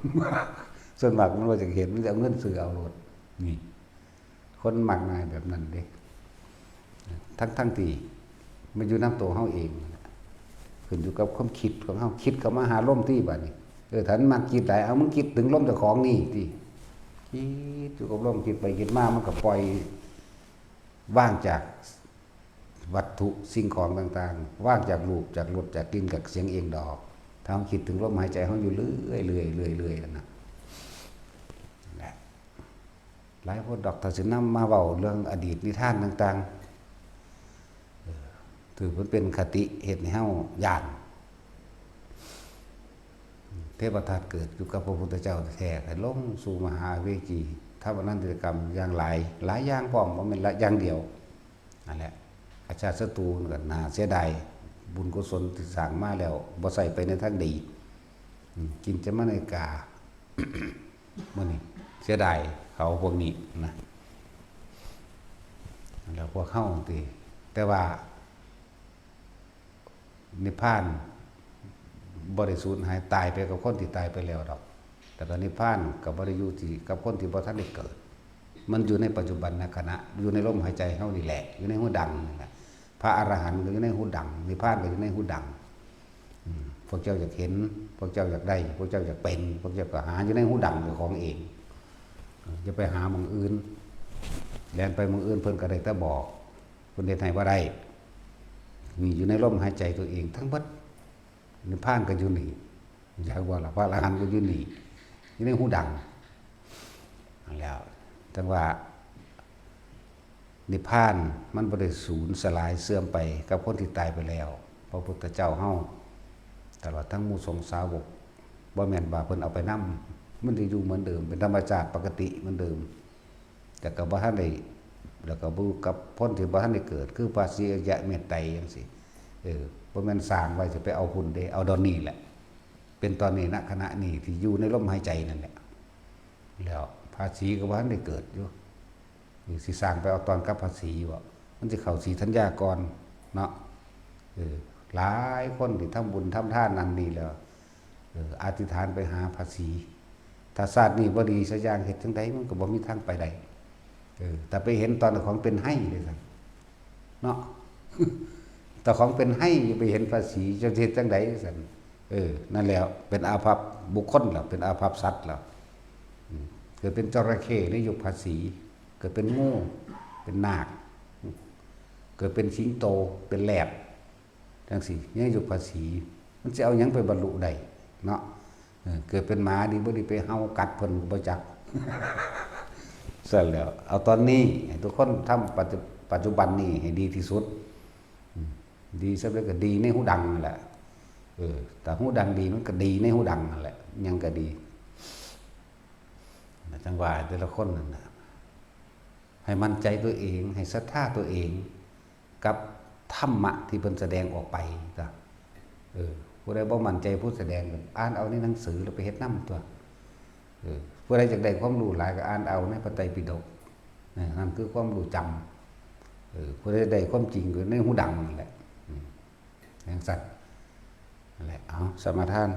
ส่วนมากมันบ่อยากเฮ็ด มันจะเอาเงินซื้อเอาโลด นี่ คนมักง่ายแบบนั้นเด้ ทั้งๆที่มันอยู่นำตัวเฮาเองนั่นแหละ ขึ้นอยู่กับความคิดของเฮา คิดเข้ามาหาลมติบัดนี้ เออ ถ้ามันมักคิดหลาย เอา มึงคิดถึงลมเจ้าของนี่ติ คิดอยู่กับลม คิดไปคิดมา มันก็ปล่อย ว่างจากวัตถุสิ่งของต่างๆ ว่างจากรูป จากรส จากกลิ่น จากเสียงเองดอก ถ้าเฮาคิดถึงลมหายใจเฮาอยู่เรื่อยๆ เรื่อยๆ นั่นน่ะ นั่นแหละ หลายคนดอก ถ้าสินำมาเว้าเรื่องอดีตนิทานต่างๆ เออ ถือมันเป็นคติเฮ็ดให้เฮาย้าน เทพทัตเกิดอยู่กับพระพุทธเจ้าแท้ๆ ให้ลงสู่มหาอเวจี ทำอนันตริยกรรมอย่างหลาย หลายอย่างพร้อม บ่แม่นละอย่างเดียว นั่นแหละ อาชาติศัตรูก็น่าเสียดาย บุญกุศลที่สร้างมาแล้ว บ่ใส่ไปในทางดี อืม กินจะมาในกา มื้อนี้เสียดายเขาพวกนี้นะ แล้วพวกเฮาติ แต่ว่า นิพพานบ่ได้สูญหายตายไปกับคนที่ตายไปแล้วดอก แต่ก็นิพพานก็บ่ได้อยู่ที่กับคนที่บ่ทันได้เกิด มันอยู่ในปัจจุบันขณะ อยู่ในลมหายใจเฮานี่แหละ อยู่ในหูดังนี่แหละ พระอรหันต์ก็อยู่ในหูดัง นิพพานก็อยู่ในหูดัง อืม พวกเจ้าอยากเห็น พวกเจ้าอยากได้ พวกเจ้าอยากเป็น พวกเจ้าก็หาอยู่ในหูดังของเอง เออ อย่าไปหาหม่องอื่น แล่นไปหม่องอื่นเพิ่นก็ได้แต่บอก เพิ่นเฮ็ดให้บ่ได้ นี่อยู่ในลมหายใจตัวเองทั้งเบิด นิพพานก็อยู่นี่ อยากว่าล่ะ พระอรหันต์ก็อยู่นี่ อยู่ในหูดัง นั่นแหล้ว จั่งว่า นิพพานมันบ่ได้สูญสลายเสื่อมไปกับคนที่ตายไปแล้ว พระพุทธเจ้าเฮา ตลอดทั้งหมู่สงฆ์สาวก บ่แม่นว่าเพิ่นเอาไปนำ มันสิอยู่เหมือนเดิม เป็นธรรมชาติปกติเหมือนเดิม แต่ก็บ่ทันได้ แล้วก็บ่กับคนที่บ่ทันได้เกิด คือพระศรีอริยะเมตไตรจั่งซี้ เออ บ่แม่นสร้างไว้สิไปเอาพุ้นเด้ เอาตอนนี้แหละ เป็นตอนนี้ ณ ขณะนี้ที่อยู่ในลมหายใจนั่นแหละ แล้วพระศรีก็บ่ทันได้เกิดอยู่ นี่สิสร้างไปเอาตอนกับพระศรีบ่ มันสิเข้าศรีธัญญาก่อนเนาะ เออ หลายคนที่ทำบุญทำทานนั่นนี่แล้ว เออ อธิษฐานไปหาพระศรี ถ้าชาตินี้บ่ดีสักอย่าง เฮ็ดจั่งใดมันก็บ่มีทางไปได้ เออ แต่ไปเห็นตอนของเป็นไห้เด้ซั่น เนาะ แต่ของเป็นไห้อยู่ไปเห็นพระศรี จะเฮ็ดจั่งใดซั่น เออ นั่นแหละ เป็นอาภัพบุคคลแล้ว เป็นอาภัพสัตว์แล้ว อืม เกิดเป็นจระเข้ในยุคพระศรี เกิดเป็นงู เป็นนาค เกิดเป็นสิงโต เป็นแลบ จั่งซี้ ในยุคพระศรี มันสิเอาหยังไปบรรลุได้เนาะ เออ เกิดเป็นหมาดีบ่ดีไปเห่ากัดเพิ่นก็บ่จัก ซั่นแหล้ว เอาตอนนี้ให้ทุกคนทำปัจจุ ปัจจุบันนี้ให้ดีที่สุด อืม ดีสำเร็จก็ดีในหูดังนั่นแหละ เออ ถ้าหูดังดีมันก็ดีในหูดังนั่นแหละ หยังก็ดี จั่งว่าแต่ละคนนั่นน่ะ ให้มั่นใจตัวเอง ให้ศรัทธาตัวเอง กับธรรมะที่เพิ่นแสดงออกไปจ้ะ เออ ผู้ใดบ่มั่นใจผู้แสดงก็อ่านเอาในหนังสือแล้วไปเฮ็ดนำตั๊ว เออ ผู้ใดอยากได้ความรู้หลายก็อ่านเอาในพระไตรปิฎก เออ นั่นคือความรู้จำ เออ ผู้ใดได้ความจริงก็ในหูดังนั่นแหละ อืม จั่งซั่น นั่นแหละ เอา สมาทาน